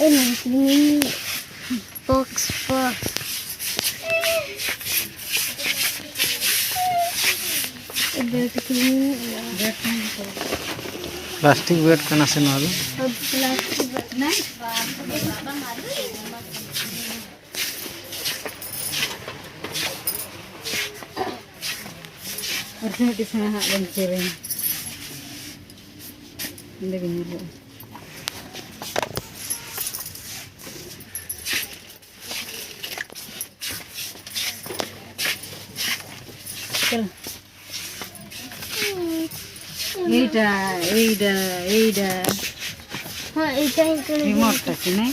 ᱮ ᱢᱟᱹᱱᱠᱨᱤ, ᱵᱚᱠᱥ ᱯᱚᱠᱥ᱾ ᱮ ᱵᱮᱰ ᱠᱨᱤᱢ᱾ ᱯᱞᱟᱥᱴᱤᱠ ᱵᱮᱰ ᱠᱟᱱᱟ ᱥᱮ ᱱᱚᱣᱟ ᱫᱚ? Plastic bed. ᱟᱨ ᱥᱮ ᱢᱤᱫᱴᱤᱡ ᱥᱮᱬᱟ ᱦᱟᱸᱜ ᱵᱚᱱ ᱠᱤᱨᱤᱧ᱾ ᱚᱸᱰᱮ ᱜᱮ ᱧᱮᱞᱚᱜᱼᱟ᱾ ᱪᱚᱞᱚ᱾ ᱮᱭᱴᱟ, ᱮᱭᱴᱟ, ᱮᱭᱴᱟ᱾ ᱦᱚᱸ, ᱮᱭᱴᱟ ᱦᱚᱸ ᱠᱟᱱᱟ᱾ ᱨᱤᱢᱳᱴ ᱛᱟᱠᱤ ᱱᱟᱭ?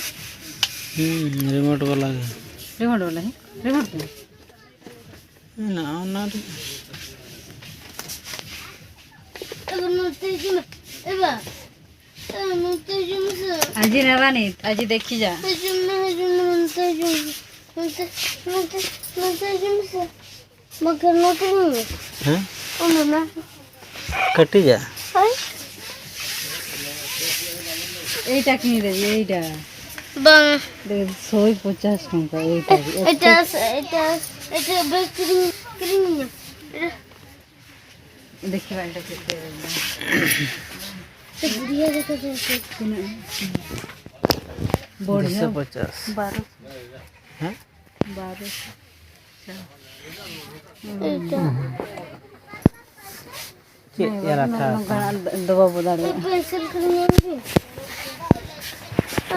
ᱦᱩᱸ, ᱨᱤᱢᱳᱴ ᱵᱟᱞᱟ ᱜᱮ᱾ ᱨᱤᱢᱳᱴ ᱵᱟᱞᱟ ᱦᱮᱸ? ᱨᱤᱢᱳᱴ ᱫᱚ? ᱢᱮᱱᱟᱜᱼᱟ ᱚᱱᱟ ᱨᱮ᱾ ᱮᱵᱟ, ᱱᱚᱛᱮ ᱦᱤᱡᱩᱜ ᱢᱮ᱾ ᱮᱵᱟ, ᱮᱵᱟ, ᱱᱚᱛᱮ ᱦᱤᱡᱩᱜ ᱢᱮᱥᱮ᱾ ᱟᱡᱤ ᱱᱟᱨᱟᱱᱤ, ᱟᱡᱤ ᱫᱮᱠᱷᱤ ᱡᱟ᱾ ᱦᱤᱡᱩᱜ ᱢᱮ, ᱦᱤᱡᱩᱜ ᱢᱮ, ᱱᱚᱛᱮ ᱦᱤᱡᱩᱜ ᱢᱮ᱾ ᱱᱚᱛᱮ, ᱱᱚᱛᱮ, ᱱᱚᱛᱮ ᱦᱤᱡᱩᱜ ᱢᱮᱥᱮ᱾ ᱵᱟᱠᱷᱟᱱ ᱱᱚᱛᱮ ᱦᱤᱡᱩᱜ ᱢᱮ᱾ ᱦᱮᱸ? ᱚᱱᱟ ᱱᱟ᱾ ᱠᱟᱹᱴᱤᱡᱟᱜ? ᱦᱳᱭ᱾ ᱮᱭᱴᱟ ᱠᱤᱱ ᱞᱟᱹᱜᱤᱫ, ᱮᱭᱴᱟ᱾ ᱵᱟᱝ᱾ ᱫᱮ, ᱥᱚᱭ ᱯᱚᱪᱟᱥ ᱴᱟᱠᱟ, ᱮᱭᱴᱟ᱾ ᱮᱴᱟᱜ, ᱮᱴᱟᱜ, ᱮᱴᱟᱜ ᱵᱮᱜᱽ ᱠᱤᱨᱤᱧ, ᱠᱤᱨᱤᱧ ᱤᱧᱟᱹ᱾ ᱫᱮᱠᱷᱤ ᱵᱟᱝ ᱫᱮᱠᱷᱤ ᱛᱮ᱾ ᱛᱤᱱᱟᱹᱜ? ᱵᱚᱲᱤᱭᱟ᱾ ᱫᱩᱥᱚ ᱯᱚᱪᱟᱥ᱾ ᱵᱟᱨᱚ᱾ ᱦᱮᱸ? ᱵᱟᱨᱚ᱾ ᱮᱭᱴᱟ᱾ ᱪᱮᱫ ᱮ ᱨᱟᱠᱷᱟ ᱟᱠᱟᱱᱟ? ᱱᱚᱝᱠᱟᱱᱟᱜ ᱫᱚ ᱵᱟᱵᱚ ᱫᱟᱲᱮᱭᱟᱜᱼᱟ᱾ ᱯᱮᱱᱥᱤᱞ ᱠᱚ ᱧᱟᱢ ᱜᱮ᱾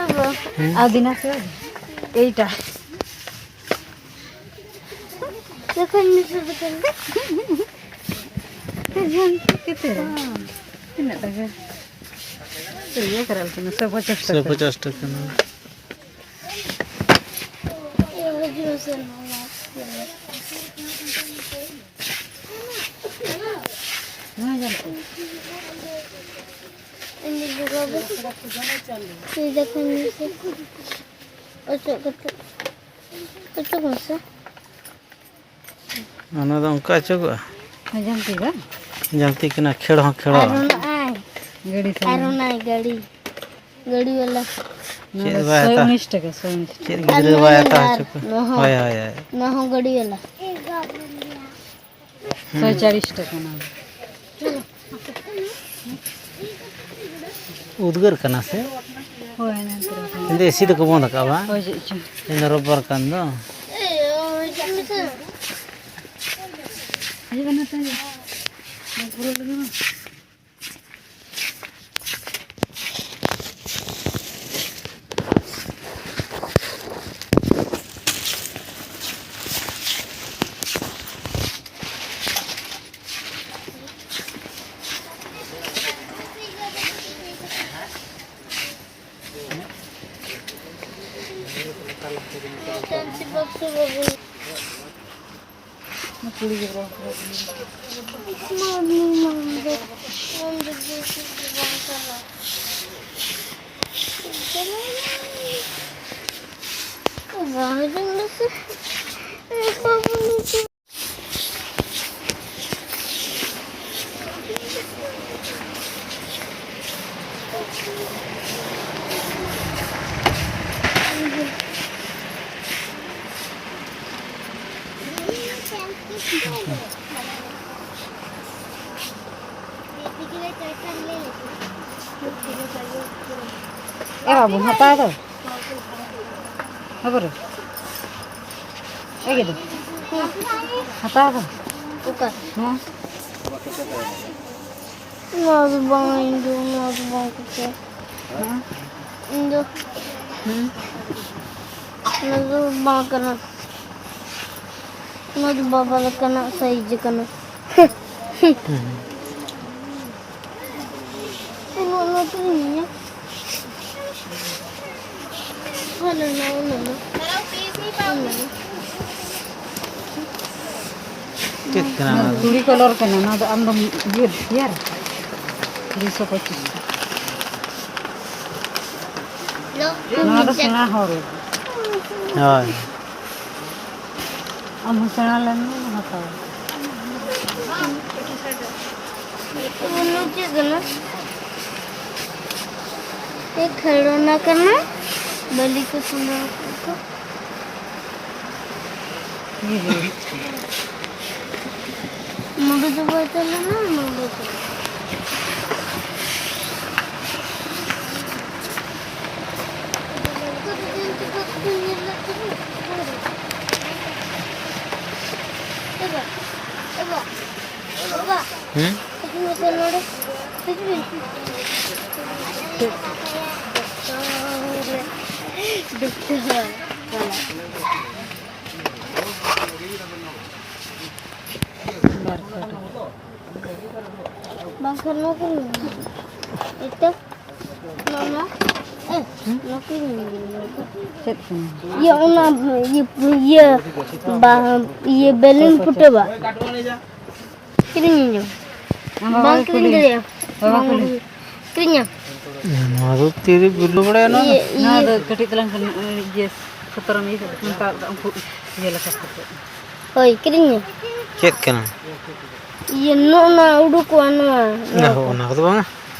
ᱟᱵᱚ᱾ ᱦᱮᱸ? ᱟᱹᱫᱤᱱᱟ ᱥᱮ? ᱮᱭᱴᱟ᱾ ᱡᱚᱠᱷᱚᱱ ᱢᱤᱥᱨᱟ ᱫᱚᱠᱟᱱ᱾ ᱛᱤᱱᱟᱹᱜ ᱴᱟᱠᱟ? ᱤᱭᱟᱹ ᱠᱟᱨᱟᱞ ᱠᱟᱱᱟ, ᱥᱚ ᱯᱚᱪᱟᱥ ᱴᱟᱠᱟ᱾ ᱥᱚ ᱯᱚᱪᱟᱥ ᱴᱟᱠᱟ ᱨᱮᱱᱟᱜ᱾ ᱚᱪᱚᱜ ᱠᱟᱛᱮ, ᱚᱪᱚᱜ ᱢᱮᱥᱮ᱾ ᱚᱱᱟ ᱫᱚ ᱚᱱᱠᱟ ᱚᱪᱚᱜᱚᱜᱼᱟ? ᱡᱟᱹᱱᱛᱤ ᱵᱟᱝ? ᱡᱟᱹᱱᱛᱤ ᱠᱟᱱᱟ, ᱠᱷᱮᱲ ᱦᱚᱸ ᱠᱷᱮᱲ᱾ ᱟᱨ ᱚᱱᱟ ᱟᱭ᱾ ᱜᱟᱹᱰᱤ ᱟᱨ ᱥᱟᱢᱟᱱ᱾ ᱚᱱᱟ ᱜᱟᱹᱰᱤ᱾ ᱜᱟᱹᱰᱤ ᱵᱟᱞᱟ᱾ ᱱᱚᱣᱟ ᱪᱮᱫ ᱫᱚ ᱵᱟᱭ ᱥᱚᱭ ᱦᱟᱛᱟᱣᱟ? ᱩᱱᱤᱥ ᱴᱟᱠᱟ, ᱥᱚᱭ ᱩᱱᱤᱥ ᱪᱮᱫ ᱴᱟᱠᱟ᱾ ᱟᱨ ᱜᱤᱫᱽᱨᱟᱹ ᱱᱚᱣᱟ ᱵᱟᱭ ᱫᱚ ᱦᱟᱛᱟᱣ ᱟᱨ ᱦᱚᱪᱚ ᱠᱚᱣᱟ? ᱱᱚᱣᱟ ᱦᱚᱸ᱾ ᱦᱳᱭ, ᱦᱳᱭ, ᱦᱳᱭ᱾ ᱱᱚᱣᱟ ᱦᱚᱸ ᱜᱟᱹᱰᱤ ᱵᱟᱞᱟ᱾ ᱥᱚᱭ ᱪᱟᱲᱤᱥ ᱴᱟᱠᱟ ᱱᱚᱣᱟ ᱫᱚ᱾ ᱩᱫᱽᱜᱟᱹᱨ ᱠᱟᱱᱟ ᱥᱮ? ᱦᱳᱭ, ᱮᱱᱟᱝ ᱛᱚᱨᱟ ᱠᱷᱚᱱ᱾ ᱤᱧ ᱫᱚ ᱮᱥᱤ ᱫᱚᱠᱚ ᱵᱚᱱᱫ ᱟᱠᱟᱫᱼᱟ ᱵᱟᱝ? ᱦᱳᱭ, ᱪᱮᱫ ᱪᱚᱝ᱾ ᱤᱧ ᱫᱚ ᱨᱳᱵᱵᱟᱨ ᱠᱟᱱ ᱫᱚ᱾ ᱦᱤᱡᱩᱜ ᱠᱟᱱᱟ ᱛᱚ᱾ ᱯᱩᱨᱟᱹ ᱞᱟᱹᱜᱤᱫ ᱢᱟ᱾ ᱠᱩᱲᱤ ᱜᱤᱫᱽᱨᱟᱹ᱾ ᱮ ᱵᱟᱹᱵᱩ, ᱦᱟᱛᱟᱣ ᱫᱚ᱾ ᱵᱟᱹᱵᱩ ᱨᱮ᱾ ᱮ ᱜᱤᱫᱽᱨᱟᱹ᱾ ᱦᱟᱛᱟᱣ ᱫᱚ᱾ ᱚᱠᱟ? ᱦᱮᱸ᱾ ᱱᱚᱣᱟ ᱫᱚ ᱵᱟᱝ, ᱤᱧ ᱫᱚ ᱱᱚᱣᱟ ᱫᱚ ᱵᱟᱝ ᱠᱩᱥᱤᱭᱟᱜᱼᱟ᱾ ᱦᱮᱸ᱾ ᱤᱧ ᱫᱚ ᱦᱩᱸ᱾ ᱱᱚᱣᱟ ᱫᱚ ᱵᱟᱝ ᱠᱟᱱᱟ᱾ ᱱᱚᱣᱟ ᱫᱚ ᱵᱟᱵᱟ ᱞᱮᱠᱟᱱᱟᱜ ᱥᱟᱭᱤᱡᱽ ᱠᱟᱱᱟ᱾ ᱦᱩᱸ᱾ ᱩᱱᱟᱹᱜ ᱞᱟᱹᱴᱩ ᱤᱧ᱾ ᱦᱟᱱᱟ ᱱᱟ, ᱚᱱᱟ ᱱᱟ᱾ ᱚᱱᱟ ᱱᱟ᱾ ᱪᱮᱫ ᱠᱟᱱᱟ ᱚᱱᱟ ᱫᱚ? ᱛᱩᱲᱤ ᱠᱟᱞᱟᱨ ᱠᱟᱱᱟ, ᱚᱱᱟ ᱫᱚ ᱟᱢ ᱫᱚᱢ ᱤᱭᱟᱹ ᱛᱮᱭᱟᱨ᱾ ᱫᱩᱥᱚ ᱯᱚᱸᱪᱤᱥ᱾ ᱱᱚᱣᱟ ᱫᱚ ᱥᱮᱬᱟ ᱦᱚᱲ ᱞᱟᱹᱜᱤᱫ᱾ ᱦᱳᱭ᱾ ᱟᱢ ᱦᱚᱸ ᱥᱮᱬᱟ ᱞᱮᱱ ᱢᱮ, ᱦᱟᱛᱟᱣᱟ᱾ ᱚᱱᱟ ᱪᱮᱫ ᱠᱟᱱᱟ? ᱮ, ᱠᱷᱮᱞᱳᱱᱟ ᱠᱟᱱᱟ, ᱵᱟᱹᱞᱤ ᱠᱚ ᱥᱟᱢᱵᱟᱣ ᱠᱟᱜ ᱠᱚ᱾ ᱢᱩᱰᱩ ᱫᱚ ᱵᱟᱭ ᱛᱟᱦᱮᱸ ᱞᱮᱱᱟ, ᱢᱩᱰᱩ ᱫᱚ᱾ ᱦᱩᱸ? ᱵᱟᱝᱠᱷᱟᱱ ᱱᱚᱣᱟ ᱠᱚ ᱮᱴᱟᱜ ᱢᱟᱢᱟ, ᱮ, ᱱᱚᱣᱟ ᱠᱚ ᱪᱮᱫ ᱠᱟᱱᱟ? ᱤᱭᱟᱹ, ᱚᱱᱟ, ᱤᱭᱟᱹ, ᱤᱭᱟᱹ, ᱵᱟ-, ᱤᱭᱟᱹ, ᱵᱮᱞᱩᱱ ᱯᱷᱩᱴᱟᱹᱣᱟ᱾ ᱠᱤᱨᱤᱧ ᱤᱧ ᱡᱚᱢ᱾ ᱟᱢ ᱵᱟᱵᱟ ᱵᱟᱝ ᱜᱮ ᱠᱤᱨᱤᱧ ᱠᱩᱞᱤ᱾ ᱫᱟᱲᱮᱭᱟᱜᱼᱟ᱾ ᱵᱟᱵᱟ ᱵᱟᱝ ᱠᱩᱞᱤ᱾ ᱠᱤᱨᱤᱧᱟ᱾ ᱱᱚᱣᱟ ᱫᱚ ᱛᱤᱨᱮ ᱵᱤᱞᱩ ᱵᱟᱲᱟᱭᱟ ᱱᱚᱣᱟ ᱫᱚ? ᱤᱭᱟᱹ, ᱱᱚᱣᱟ ᱤᱭᱟᱹ᱾ ᱫᱚ ᱠᱟᱹᱴᱤᱡ ᱛᱟᱞᱟᱝ ᱠᱷᱟᱱ, ᱤᱭᱟᱹ, ᱥᱚᱛᱨᱚᱢ ᱤᱭᱟᱹ ᱠᱟᱛᱮ ᱠᱷᱟᱱ ᱛᱟᱣ ᱠᱟᱜ ᱩᱱᱠᱩ ᱤᱭᱟᱹ ᱞᱮᱠᱟ ᱠᱟᱛᱮ᱾ ᱦᱳᱭ, ᱠᱤᱨᱤᱧ ᱢᱮ᱾ ᱪᱮᱫ ᱠᱟᱱᱟ? ᱤᱭᱟᱹ, ᱱᱚᱜᱼᱚ ᱱᱟ ᱩᱰᱩᱠᱚᱜᱼᱟ ᱱᱚᱣᱟ, ᱱᱚᱣᱟ ᱚᱱᱟ ᱠᱚ᱾ ᱚᱱᱟ ᱠᱚᱫᱚ ᱵᱟᱝᱟ᱾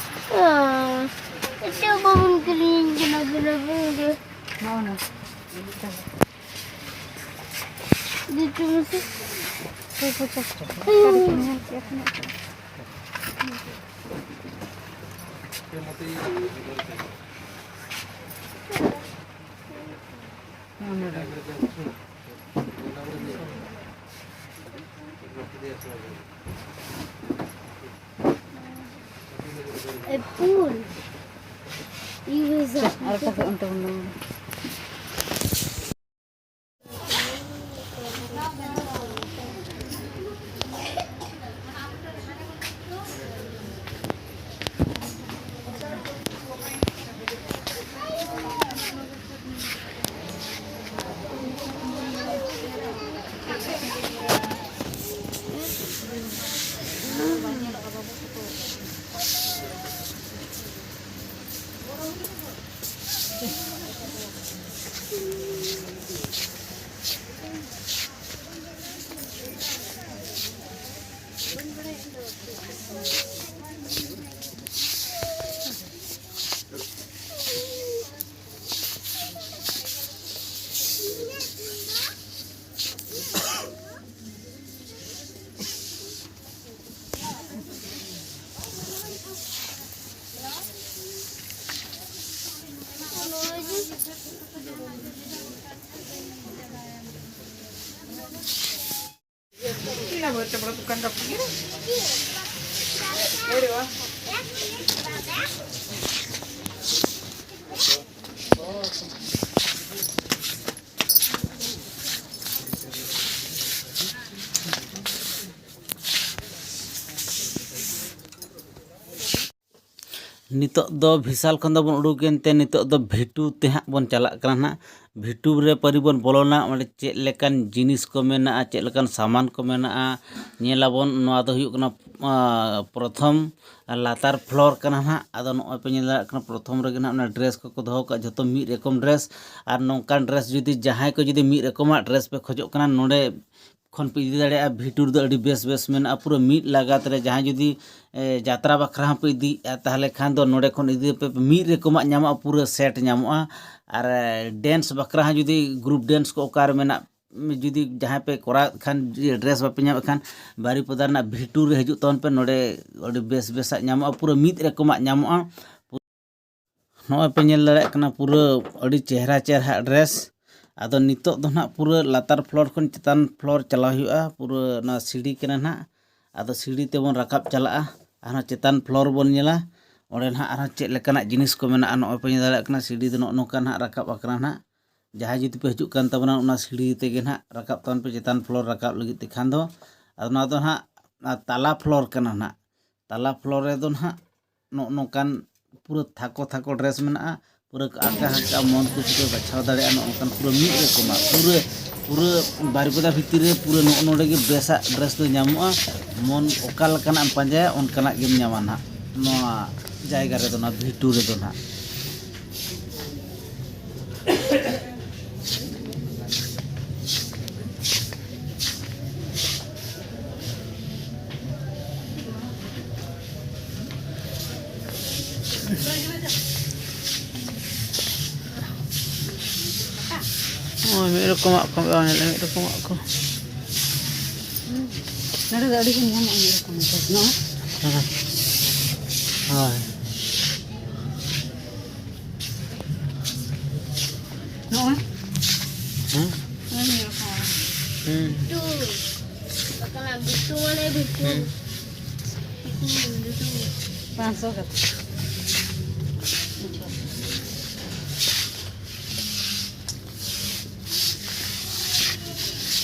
ᱚ, ᱪᱮᱫ ᱵᱟᱵᱚᱱ ᱠᱤᱨᱤᱧ ᱠᱟᱱᱟ ᱵᱚᱞᱮ ᱵᱚᱱ ᱜᱮ? ᱱᱚᱜᱼᱚ ᱱᱟ᱾ ᱫᱩ ᱪᱟᱢᱚᱪ᱾ ᱯᱚᱧᱪᱟᱥ ᱴᱟᱠᱟ᱾ ᱦᱩᱸ᱾ ᱚᱠᱟᱨᱮ ᱠᱤᱱ ᱧᱮᱞ ᱠᱮᱫ ᱛᱟᱦᱮᱱᱟ? ᱮᱯᱩᱞ᱾ ᱤᱭᱩ ᱮᱥ ᱟᱨ ᱚᱠᱟ ᱥᱮᱫ ᱚᱱᱛᱮ ᱵᱚᱱ ᱫᱚᱱᱟ? ᱱᱤᱛᱚᱜ ᱫᱚ ᱵᱷᱤᱥᱟᱞ ᱠᱷᱚᱱ ᱫᱚᱵᱚᱱ ᱩᱰᱩᱠ ᱮᱱᱛᱮ ᱱᱤᱛᱚᱜ ᱫᱚ ᱵᱷᱤᱴᱩ ᱛᱮ ᱦᱟᱸᱜ ᱵᱚᱱ ᱪᱟᱞᱟᱜ ᱠᱟᱱᱟ ᱱᱟᱦᱟᱜ᱾ ᱵᱷᱤᱴᱩ ᱨᱮ ᱯᱟᱹᱨᱤ ᱵᱚᱱ ᱵᱚᱞᱚᱱᱟ, ᱚᱸᱰᱮ ᱪᱮᱫ ᱞᱮᱠᱟᱱ ᱡᱤᱱᱤᱥ ᱠᱚ ᱢᱮᱱᱟᱜᱼᱟ, ᱪᱮᱫ ᱞᱮᱠᱟᱱ ᱥᱟᱢᱟᱱ ᱠᱚ ᱢᱮᱱᱟᱜᱼᱟ, ᱧᱮᱞᱟᱵᱚᱱ᱾ ᱱᱚᱣᱟ ᱫᱚ ᱦᱩᱭᱩᱜ ᱠᱟᱱᱟ, ᱟ, ᱯᱨᱚᱛᱷᱚᱢ ᱞᱟᱛᱟᱨ ᱯᱷᱞᱳᱨ ᱠᱟᱱᱟ ᱱᱟᱦᱟᱜ᱾ ᱟᱫᱚ ᱱᱚᱜᱼᱚᱭ ᱯᱮ ᱧᱮᱞ ᱫᱟᱲᱮᱭᱟᱜ ᱠᱟᱱᱟ, ᱯᱨᱚᱛᱷᱚᱢ ᱨᱮᱜᱮ ᱱᱟᱦᱟᱜ ᱚᱱᱟ ᱰᱨᱮᱥ ᱠᱚᱠᱚ ᱫᱚᱦᱚ ᱠᱟᱜᱼᱟ, ᱡᱷᱚᱛᱚ ᱢᱤᱫ ᱨᱚᱠᱚᱢ ᱰᱨᱮᱥ᱾ ᱟᱨ ᱱᱚᱝᱠᱟᱱ ᱰᱨᱮᱥ ᱡᱩᱫᱤ ᱡᱟᱦᱟᱸᱭ ᱠᱚ ᱡᱩᱫᱤ ᱢᱤᱫ ᱨᱚᱠᱚᱢᱟᱜ ᱰᱨᱮᱥ ᱯᱮ ᱠᱷᱚᱡᱚᱜ ᱠᱟᱱᱟ, ᱱᱚᱰᱮ ᱠᱷᱚᱱ ᱯᱮ ᱤᱫᱤ ᱫᱟᱲᱮᱭᱟᱜᱼᱟ᱾ ᱵᱷᱤᱴᱩ ᱨᱮᱫᱚ ᱟᱹᱰᱤ ᱵᱮᱥ ᱵᱮᱥ ᱢᱮᱱᱟᱜᱼᱟ, ᱯᱩᱨᱟᱹ ᱢᱤᱫ ᱞᱟᱜᱟᱛ ᱨᱮ᱾ ᱡᱟᱦᱟᱸᱭ ᱡᱩᱫᱤ, ᱮ, ᱡᱟᱛᱨᱟ ᱵᱟᱠᱷᱨᱟ ᱦᱚᱸᱯᱮ ᱤᱫᱤᱭᱮᱫᱼᱟ, ᱛᱟᱦᱚᱞᱮ ᱠᱷᱟᱱ ᱫᱚ ᱱᱚᱰᱮ ᱠᱷᱚᱱ ᱤᱫᱤ ᱯᱮ, ᱢᱤᱫ ᱨᱚᱠᱚᱢᱟᱜ ᱧᱟᱢᱚᱜᱼᱟ, ᱯᱩᱨᱟᱹ ᱥᱮᱴ ᱧᱟᱢᱚᱜᱼᱟ᱾ ᱟᱨ, ᱮ, ᱰᱮᱱᱥ ᱵᱟᱠᱷᱨᱟ ᱦᱚᱸ ᱡᱩᱫᱤ ᱜᱨᱩᱯ ᱰᱮᱱᱥ ᱠᱚ ᱚᱠᱟᱨᱮ ᱢᱮᱱᱟᱜ, ᱡᱩᱫᱤ ᱡᱟᱦᱟᱸᱭ ᱯᱮ ᱠᱚᱨᱟᱣᱮᱫ ᱠᱷᱟᱱ, ᱡᱩᱫᱤ ᱰᱨᱮᱥ ᱵᱟᱯᱮ ᱧᱟᱢᱮᱫ ᱠᱷᱟᱱ, ᱵᱟᱨᱤᱯᱚᱫᱟ ᱨᱮᱱᱟᱜ ᱵᱷᱤᱴᱩ ᱨᱮ ᱦᱤᱡᱩᱜ ᱛᱟᱵᱚᱱ ᱯᱮ, ᱱᱚᱰᱮ ᱟᱹᱰᱤ ᱵᱮᱥ ᱵᱮᱥᱟᱜ ᱧᱟᱢᱚᱜᱼᱟ, ᱯᱩᱨᱟᱹ ᱢᱤᱫ ᱨᱚᱠᱚᱢᱟᱜ ᱧᱟᱢᱚᱜᱼᱟ᱾ ᱱᱚᱜᱼᱚᱭ ᱯᱮ ᱧᱮᱞ ᱫᱟᱲᱮᱭᱟᱜ ᱠᱟᱱᱟ, ᱯᱩᱨᱟᱹ ᱟᱹᱰᱤ ᱪᱮᱦᱨᱟ ᱪᱮᱦᱨᱟ ᱰᱨᱮᱥ᱾ ᱟᱫᱚ ᱱᱤᱛᱚᱜ ᱫᱚ ᱱᱟᱦᱟᱜ ᱯᱩᱨᱟᱹ ᱞᱟᱛᱟᱨ ᱯᱷᱞᱳᱨ ᱠᱷᱚᱱ ᱪᱮᱛᱟᱱ ᱯᱷᱞᱳᱨ ᱪᱟᱞᱟᱣ ᱦᱩᱭᱩᱜᱼᱟ, ᱯᱩᱨᱟᱹ ᱚᱱᱟ ᱥᱤᱲᱤ ᱠᱟᱱᱟ ᱱᱟᱦᱟᱜ᱾ ᱟᱫᱚ ᱥᱤᱲᱤ ᱛᱮᱵᱚᱱ ᱨᱟᱠᱟᱵ ᱪᱟᱞᱟᱜᱼᱟ, ᱟᱨᱦᱚᱸ ᱪᱮᱛᱟᱱ ᱯᱷᱞᱳᱨ ᱵᱚᱱ ᱧᱮᱞᱟ, ᱚᱸᱰᱮ ᱱᱟᱦᱟᱜ ᱟᱨᱦᱚᱸ ᱪᱮᱫ ᱞᱮᱠᱟᱱᱟᱜ ᱡᱤᱱᱤᱥ ᱠᱚ ᱢᱮᱱᱟᱜᱼᱟ᱾ ᱱᱚᱜᱼᱚᱭ ᱯᱮ ᱧᱮᱞ ᱫᱟᱲᱮᱭᱟᱜ ᱠᱟᱱᱟ, ᱥᱤᱲᱤ ᱫᱚ ᱱᱚᱜᱼᱚ ᱱᱚᱝᱠᱟ ᱱᱟᱦᱟᱜ ᱨᱟᱠᱟᱵ ᱟᱠᱟᱱᱟ ᱱᱟᱦᱟᱜ᱾ ᱡᱟᱦᱟᱸᱭ ᱡᱩᱫᱤ ᱯᱮ ᱦᱤᱡᱩᱜ ᱠᱟᱱ ᱛᱟᱵᱚᱱᱟ, ᱚᱱᱟ ᱥᱤᱲᱤ ᱛᱮᱜᱮ ᱱᱟᱦᱟᱜ ᱨᱟᱠᱟᱵ ᱛᱟᱵᱚᱱ ᱯᱮ ᱪᱮᱛᱟᱱ ᱯᱷᱞᱳᱨ ᱨᱟᱠᱟᱵ ᱞᱟᱹᱜᱤᱫ ᱛᱮ ᱠᱷᱟᱱ ᱫᱚ᱾ ᱟᱫᱚ ᱱᱚᱣᱟ ᱫᱚ ᱱᱟᱦᱟᱜ, ᱟᱨ ᱛᱟᱞᱟ ᱯᱷᱞᱳᱨ ᱠᱟᱱᱟ ᱱᱟᱦᱟᱜ᱾ ᱛᱟᱞᱟ ᱯᱷᱞᱳᱨ ᱨᱮᱫᱚ ᱱᱟᱦᱟᱜ ᱱᱚᱜᱼᱚ ᱱᱚᱝᱠᱟᱱ ᱯᱩᱨᱟᱹ ᱛᱷᱟᱠᱚ ᱛᱷᱟᱠᱚ ᱰᱨᱮᱥ ᱢᱮᱱᱟᱜᱼᱟ, ᱯᱩᱨᱟᱹ ᱟᱸᱠᱟ ᱦᱟᱸᱠᱟ ᱢᱚᱱ ᱠᱩᱥᱤ ᱛᱮ ᱵᱟᱪᱷᱟᱣ ᱫᱟᱲᱮᱭᱟᱜᱼᱟ᱾ ᱱᱚᱜᱼᱚ ᱱᱚᱝᱠᱟᱱ ᱯᱩᱨᱟᱹ ᱢᱤᱫ ᱨᱚᱠᱚᱢᱟᱜ, ᱯᱩᱨᱟᱹ, ᱯᱩᱨᱟᱹ ᱵᱟᱨᱤᱯᱚᱫᱟ ᱵᱷᱤᱛᱤᱨ ᱨᱮ ᱯᱩᱨᱟᱹ ᱱᱚᱜᱼᱚ ᱱᱚᱰᱮ ᱜᱮ ᱵᱮᱥᱟᱜ ᱰᱨᱮᱥ ᱫᱚ ᱧᱟᱢᱚᱜᱼᱟ᱾ ᱢᱚᱱ ᱚᱠᱟ ᱞᱮᱠᱟᱱᱟᱜ ᱮᱢ ᱯᱟᱸᱡᱟᱭᱟ, ᱚᱱᱠᱟᱱᱟᱜ ᱜᱮᱢ ᱧᱟᱢᱟ ᱱᱟᱦᱟᱜ ᱱᱚᱣᱟ ᱡᱟᱭᱜᱟ ᱨᱮᱫᱚ, ᱱᱚᱣᱟ ᱵᱷᱤᱴᱩ ᱨᱮᱫᱚ ᱱᱟᱦᱟᱜ᱾ ᱱᱚᱜᱼᱚᱭ ᱢᱤᱫ ᱨᱚᱠᱚᱢᱟᱜ ᱠᱚ, ᱧᱮᱞ ᱢᱤᱫ ᱨᱚᱠᱚᱢᱟᱜ ᱠᱚ᱾ ᱱᱚᱰᱮ ᱫᱚ ᱟᱹᱰᱤ ᱜᱟᱱ ᱧᱟᱢᱚᱜᱼᱟ ᱢᱤᱫ ᱨᱚᱠᱚᱢ ᱰᱨᱮᱥ, ᱱᱚᱜᱼᱚᱭ᱾ ᱦᱮᱸ᱾ ᱦᱳᱭ᱾ ᱱᱚᱜᱼᱚᱭ᱾ ᱦᱮᱸ᱾ ᱱᱚᱜᱼᱚᱭ ᱢᱤᱫ ᱨᱚᱠᱚᱢ᱾ ᱵᱤᱴᱩ᱾ ᱵᱟᱠᱟᱞᱟ ᱵᱤᱴᱩ ᱢᱟᱱᱮ ᱵᱤᱴᱩ᱾ ᱦᱩᱸ᱾ ᱵᱤᱴᱩ, ᱵᱤᱴᱩ᱾ ᱯᱟᱸᱪᱥᱚ ᱠᱟᱛᱮ᱾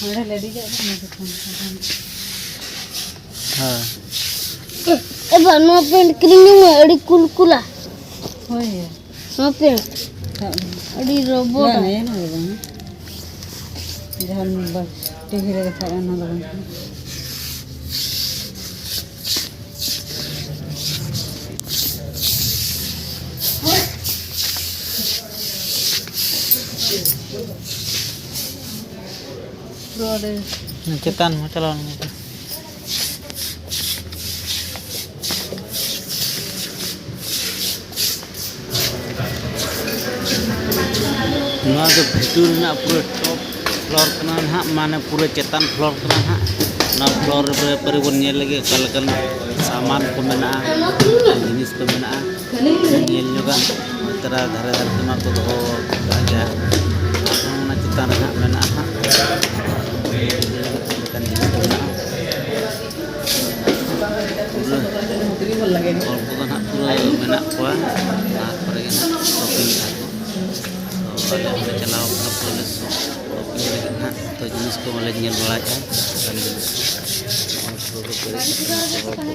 ᱱᱚᱰᱮ ᱞᱮᱰᱤᱡᱟᱜ ᱫᱚ ᱚᱱᱟ ᱫᱚᱠᱟᱱ ᱠᱟᱱᱟ᱾ ᱦᱮᱸ᱾ ᱮ ᱵᱟ, ᱱᱚᱣᱟ ᱯᱮᱱᱴ ᱠᱤᱨᱤᱧ ᱡᱚᱝ ᱢᱮ, ᱟᱹᱰᱤ ᱠᱩᱞ ᱠᱩᱞᱟ᱾ ᱦᱳᱭ᱾ ᱱᱚᱣᱟ ᱯᱮᱱᱴ᱾ ᱥᱟᱵ ᱢᱮ᱾ ᱟᱹᱰᱤ ᱨᱚᱵᱚᱴ᱾ ᱵᱟᱝ, ᱮᱱ ᱦᱚᱸ ᱵᱟᱝ᱾ ᱡᱟᱦᱟᱸ ᱢᱳᱵᱟᱭᱤᱞ ᱴᱤᱵᱷᱤ ᱨᱮ ᱫᱮᱠᱷᱟᱜᱼᱟ, ᱚᱱᱟ ᱫᱚ ᱵᱟᱝ ᱠᱟᱱᱟ᱾ ᱪᱮᱛᱟᱱ ᱦᱚᱸ ᱪᱟᱞᱟᱣ ᱞᱮᱱ ᱜᱮ᱾ ᱱᱚᱣᱟ ᱫᱚ ᱵᱷᱤᱴᱩ ᱨᱮᱱᱟᱜ ᱯᱩᱨᱟᱹ ᱴᱚᱯ ᱯᱷᱞᱳᱨ ᱠᱟᱱᱟ ᱱᱟᱦᱟᱜ, ᱢᱟᱱᱮ ᱯᱩᱨᱟᱹ ᱪᱮᱛᱟᱱ ᱯᱷᱞᱳᱨ ᱠᱟᱱᱟ ᱱᱟᱦᱟᱜ᱾ ᱚᱱᱟ ᱯᱷᱞᱳᱨ ᱨᱮ ᱯᱟᱹᱨᱤ ᱵᱚᱱ ᱧᱮᱞ ᱞᱮᱜᱮ ᱚᱠᱟ ᱞᱮᱠᱟᱱ ᱥᱟᱢᱟᱱ ᱠᱚ ᱢᱮᱱᱟᱜᱼᱟ, ᱡᱤᱱᱤᱥ ᱠᱚ ᱢᱮᱱᱟᱜᱼᱟ, ᱧᱮᱞ ᱧᱚᱜᱟᱜ᱾ ᱛᱟᱨᱟ ᱫᱷᱟᱨᱮ ᱫᱷᱟᱨᱮ ᱛᱮᱢᱟ ᱠᱚ ᱫᱚᱦᱚ ᱠᱟᱜ ᱜᱮᱭᱟ᱾ ᱚᱱᱟ ᱪᱮᱛᱟᱱ ᱨᱮ ᱦᱟᱸᱜ ᱢᱮᱱᱟᱜᱼᱟ ᱦᱟᱸᱜ ᱞᱮᱠᱟᱱ ᱡᱤᱱᱤᱥ ᱠᱚ ᱢᱮᱱᱟᱜᱼᱟ᱾ ᱯᱩᱨᱟᱹ ᱦᱚᱲ ᱠᱚᱫᱚ ᱱᱟᱦᱟᱜ ᱯᱩᱨᱟᱹ ᱢᱮᱱᱟᱜ ᱠᱚᱣᱟ, ᱚᱱᱟ ᱠᱚᱨᱮ ᱜᱮ ᱱᱟᱦᱟᱜ ᱥᱚᱯᱤᱝ ᱮᱫᱟ ᱠᱚ᱾ ᱛᱚ ᱟᱞᱮ ᱦᱚᱸᱞᱮ ᱪᱟᱞᱟᱣ ᱠᱟᱱᱟ ᱯᱩᱨᱟᱹ ᱞᱮ ᱥᱚᱯᱤᱝ ᱞᱟᱹᱜᱤᱫ ᱱᱟᱦᱟᱜ᱾ ᱛᱚ ᱡᱤᱱᱤᱥ ᱠᱚ ᱢᱟᱞᱮ ᱧᱮᱞ ᱵᱟᱲᱟᱭᱮᱫᱼᱟ, ᱚᱱᱠᱟᱱ ᱡᱤᱱᱤᱥ᱾ ᱦᱚᱲ ᱯᱩᱨᱟᱹ ᱠᱚ ᱯᱮᱨᱮᱡ ᱟᱠᱟᱱᱟ ᱠᱚ, ᱦᱚᱲ ᱠᱚ᱾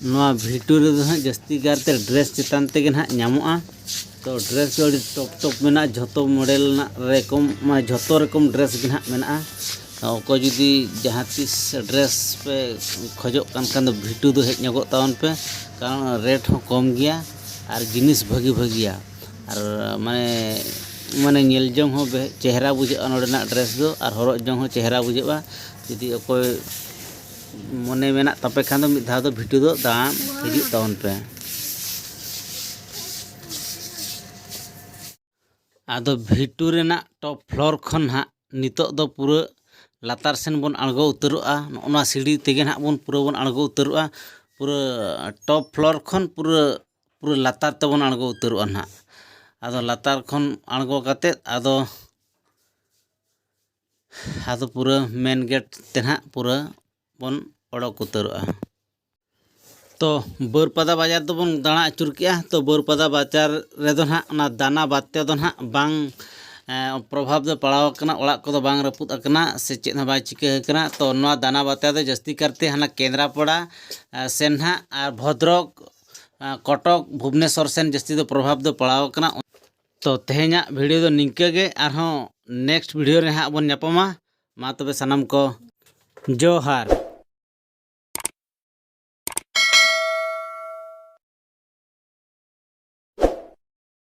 ᱱᱚᱣᱟ ᱵᱷᱤᱴᱩ ᱨᱮᱫᱚ ᱦᱟᱸᱜ ᱡᱟᱹᱥᱛᱤ ᱠᱟᱨᱛᱮ ᱰᱨᱮᱥ ᱪᱮᱛᱟᱱ ᱛᱮᱜᱮ ᱱᱟᱦᱟᱜ ᱧᱟᱢᱚᱜᱼᱟ᱾ ᱛᱚ ᱰᱨᱮᱥ ᱫᱚ ᱟᱹᱰᱤ ᱴᱚᱯ ᱴᱚᱯ ᱢᱮᱱᱟᱜᱼᱟ, ᱡᱷᱚᱛᱚ ᱢᱚᱰᱮᱞ ᱨᱮᱱᱟᱜ ᱨᱮᱠᱚᱢ, ᱢᱟᱱᱮ ᱡᱷᱚᱛᱚ ᱨᱚᱠᱚᱢ ᱰᱨᱮᱥ ᱜᱮ ᱱᱟᱦᱟᱜ ᱢᱮᱱᱟᱜᱼᱟ᱾ ᱛᱚ ᱚᱠᱚᱭ ᱡᱩᱫᱤ ᱡᱟᱦᱟᱸ ᱛᱤᱥ ᱰᱨᱮᱥ ᱯᱮ ᱠᱷᱚᱡᱚᱜ ᱠᱟᱱ ᱠᱷᱟᱱ ᱫᱚ ᱵᱷᱤᱴᱩ ᱫᱚ ᱦᱮᱡ ᱧᱚᱜᱚᱜ ᱛᱟᱵᱚᱱ ᱯᱮ, ᱠᱟᱨᱚᱱ ᱨᱮᱴ ᱦᱚᱸ ᱠᱚᱢ ᱜᱮᱭᱟ ᱟᱨ ᱡᱤᱱᱤᱥ ᱵᱷᱟᱹᱜᱤ ᱵᱷᱟᱹᱜᱤᱭᱟ᱾ ᱟᱨ ᱢᱟᱱᱮ, ᱢᱟᱱᱮ ᱧᱮᱞ ᱡᱚᱝ ᱦᱚᱸ ᱵᱮ-, ᱪᱮᱦᱨᱟ ᱵᱩᱡᱷᱟᱹᱜᱼᱟ ᱱᱚᱰᱮᱱᱟᱜ ᱰᱨᱮᱥ ᱫᱚ, ᱟᱨ ᱦᱚᱨᱚᱜ ᱡᱚᱝ ᱦᱚᱸ ᱪᱮᱦᱨᱟ ᱵᱩᱡᱷᱟᱹᱜᱼᱟ᱾ ᱡᱩᱫᱤ ᱚᱠᱚᱭ ᱢᱚᱱᱮ ᱢᱮᱱᱟᱜ ᱛᱟᱯᱮ ᱠᱷᱟᱱ ᱫᱚ ᱢᱤᱫ ᱫᱷᱟᱣ ᱫᱚ ᱵᱷᱤᱴᱩ ᱫᱚ ᱫᱟᱬᱟᱱ ᱦᱤᱡᱩᱜ ᱛᱟᱵᱚᱱ ᱯᱮ᱾ ᱟᱫᱚ ᱵᱷᱤᱴᱩ ᱨᱮᱱᱟᱜ ᱴᱚᱯ ᱯᱷᱞᱳᱨ ᱠᱷᱚᱱ ᱦᱟᱸᱜ ᱱᱤᱛᱚᱜ ᱫᱚ ᱯᱩᱨᱟᱹ ᱞᱟᱛᱟᱨ ᱥᱮᱱ ᱵᱚᱱ ᱟᱬᱜᱚ ᱩᱛᱟᱹᱨᱚᱜᱼᱟ᱾ ᱱᱚᱜᱼᱚ ᱱᱚᱣᱟ ᱥᱤᱲᱤ ᱛᱮᱜᱮ ᱱᱟᱦᱟᱜ ᱵᱚᱱ ᱯᱩᱨᱟᱹ ᱵᱚᱱ ᱟᱬᱜᱚ ᱩᱛᱟᱹᱨᱚᱜᱼᱟ᱾ ᱯᱩᱨᱟᱹ ᱴᱚᱯ ᱯᱷᱞᱳᱨ ᱠᱷᱚᱱ ᱯᱩᱨᱟᱹ ᱯᱩᱨᱟᱹ ᱞᱟᱛᱟᱨ ᱛᱮᱵᱚᱱ ᱟᱬᱜᱚ ᱩᱛᱟᱹᱨᱚᱜᱼᱟ ᱱᱟᱦᱟᱜ᱾ ᱟᱫᱚ ᱞᱟᱛᱟᱨ ᱠᱷᱚᱱ ᱟᱬᱜᱚ ᱠᱟᱛᱮᱫ ᱟᱫᱚ ᱟᱫᱚ ᱯᱩᱨᱟᱹ ᱢᱮᱱ ᱜᱮᱴ ᱛᱮ ᱱᱟᱦᱟᱜ ᱯᱩᱨᱟᱹ ᱵᱚᱱ ᱚᱰᱚᱠ ᱩᱛᱟᱹᱨᱚᱜᱼᱟ᱾ ᱛᱚ ᱵᱟᱹᱨᱯᱟᱫᱟ ᱵᱟᱡᱟᱨ ᱫᱚᱵᱚᱱ ᱫᱟᱬᱟ ᱟᱹᱪᱩᱨ ᱠᱮᱜᱼᱟ᱾ ᱛᱚ ᱵᱟᱹᱨᱯᱟᱫᱟ ᱵᱟᱡᱟᱨ ᱨᱮᱫᱚ ᱱᱟᱦᱟᱜ ᱚᱱᱟ ᱫᱟᱱᱟ ᱵᱟᱛᱭᱟ ᱫᱚ ᱱᱟᱦᱟᱜ ᱵᱟᱝ ᱮ, ᱯᱨᱚᱵᱷᱟᱵᱽ ᱫᱚ ᱯᱟᱲᱟᱣ ᱟᱠᱟᱱᱟ, ᱚᱲᱟᱜ ᱠᱚᱫᱚ ᱵᱟᱝ ᱨᱟᱹᱯᱩᱫ ᱟᱠᱟᱱᱟ ᱥᱮ ᱪᱮᱫ ᱦᱚᱸ ᱵᱟᱭ ᱪᱤᱠᱟᱹ ᱟᱠᱟᱱᱟ᱾ ᱛᱚ ᱱᱚᱣᱟ ᱫᱟᱱᱟ ᱵᱟᱛᱭᱟ ᱫᱚ ᱡᱟᱹᱥᱛᱤ ᱠᱟᱨᱛᱮ ᱦᱟᱱᱟ ᱠᱮᱸᱫᱽᱨᱟᱯᱟᱲᱟ ᱮ, ᱥᱮᱱ ᱱᱟᱦᱟᱜ ᱟᱨ ᱵᱷᱚᱫᱨᱚᱠ ᱮ, ᱠᱚᱴᱚᱠ ᱵᱷᱩᱵᱽᱱᱮᱥᱚᱨ ᱥᱮᱱ ᱡᱟᱹᱥᱛᱤ ᱫᱚ ᱯᱨᱚᱵᱷᱟᱵᱽ ᱫᱚ ᱯᱟᱲᱟᱣ ᱟᱠᱟᱱᱟ᱾ ᱛᱚ ᱛᱮᱦᱮᱧᱟᱜ ᱵᱷᱤᱰᱤᱭᱳ ᱫᱚ ᱱᱤᱝᱠᱟᱹ ᱜᱮ, ᱟᱨᱦᱚᱸ ᱱᱮᱠᱥᱴ ᱵᱷᱤᱰᱤᱭᱳ ᱨᱮ ᱦᱟᱸᱜ ᱵᱚᱱ ᱧᱟᱯᱟᱢᱟ᱾ ᱢᱟ ᱛᱚᱵᱮ ᱥᱟᱱᱟᱢ ᱠᱚ ᱡᱚᱦᱟᱨ᱾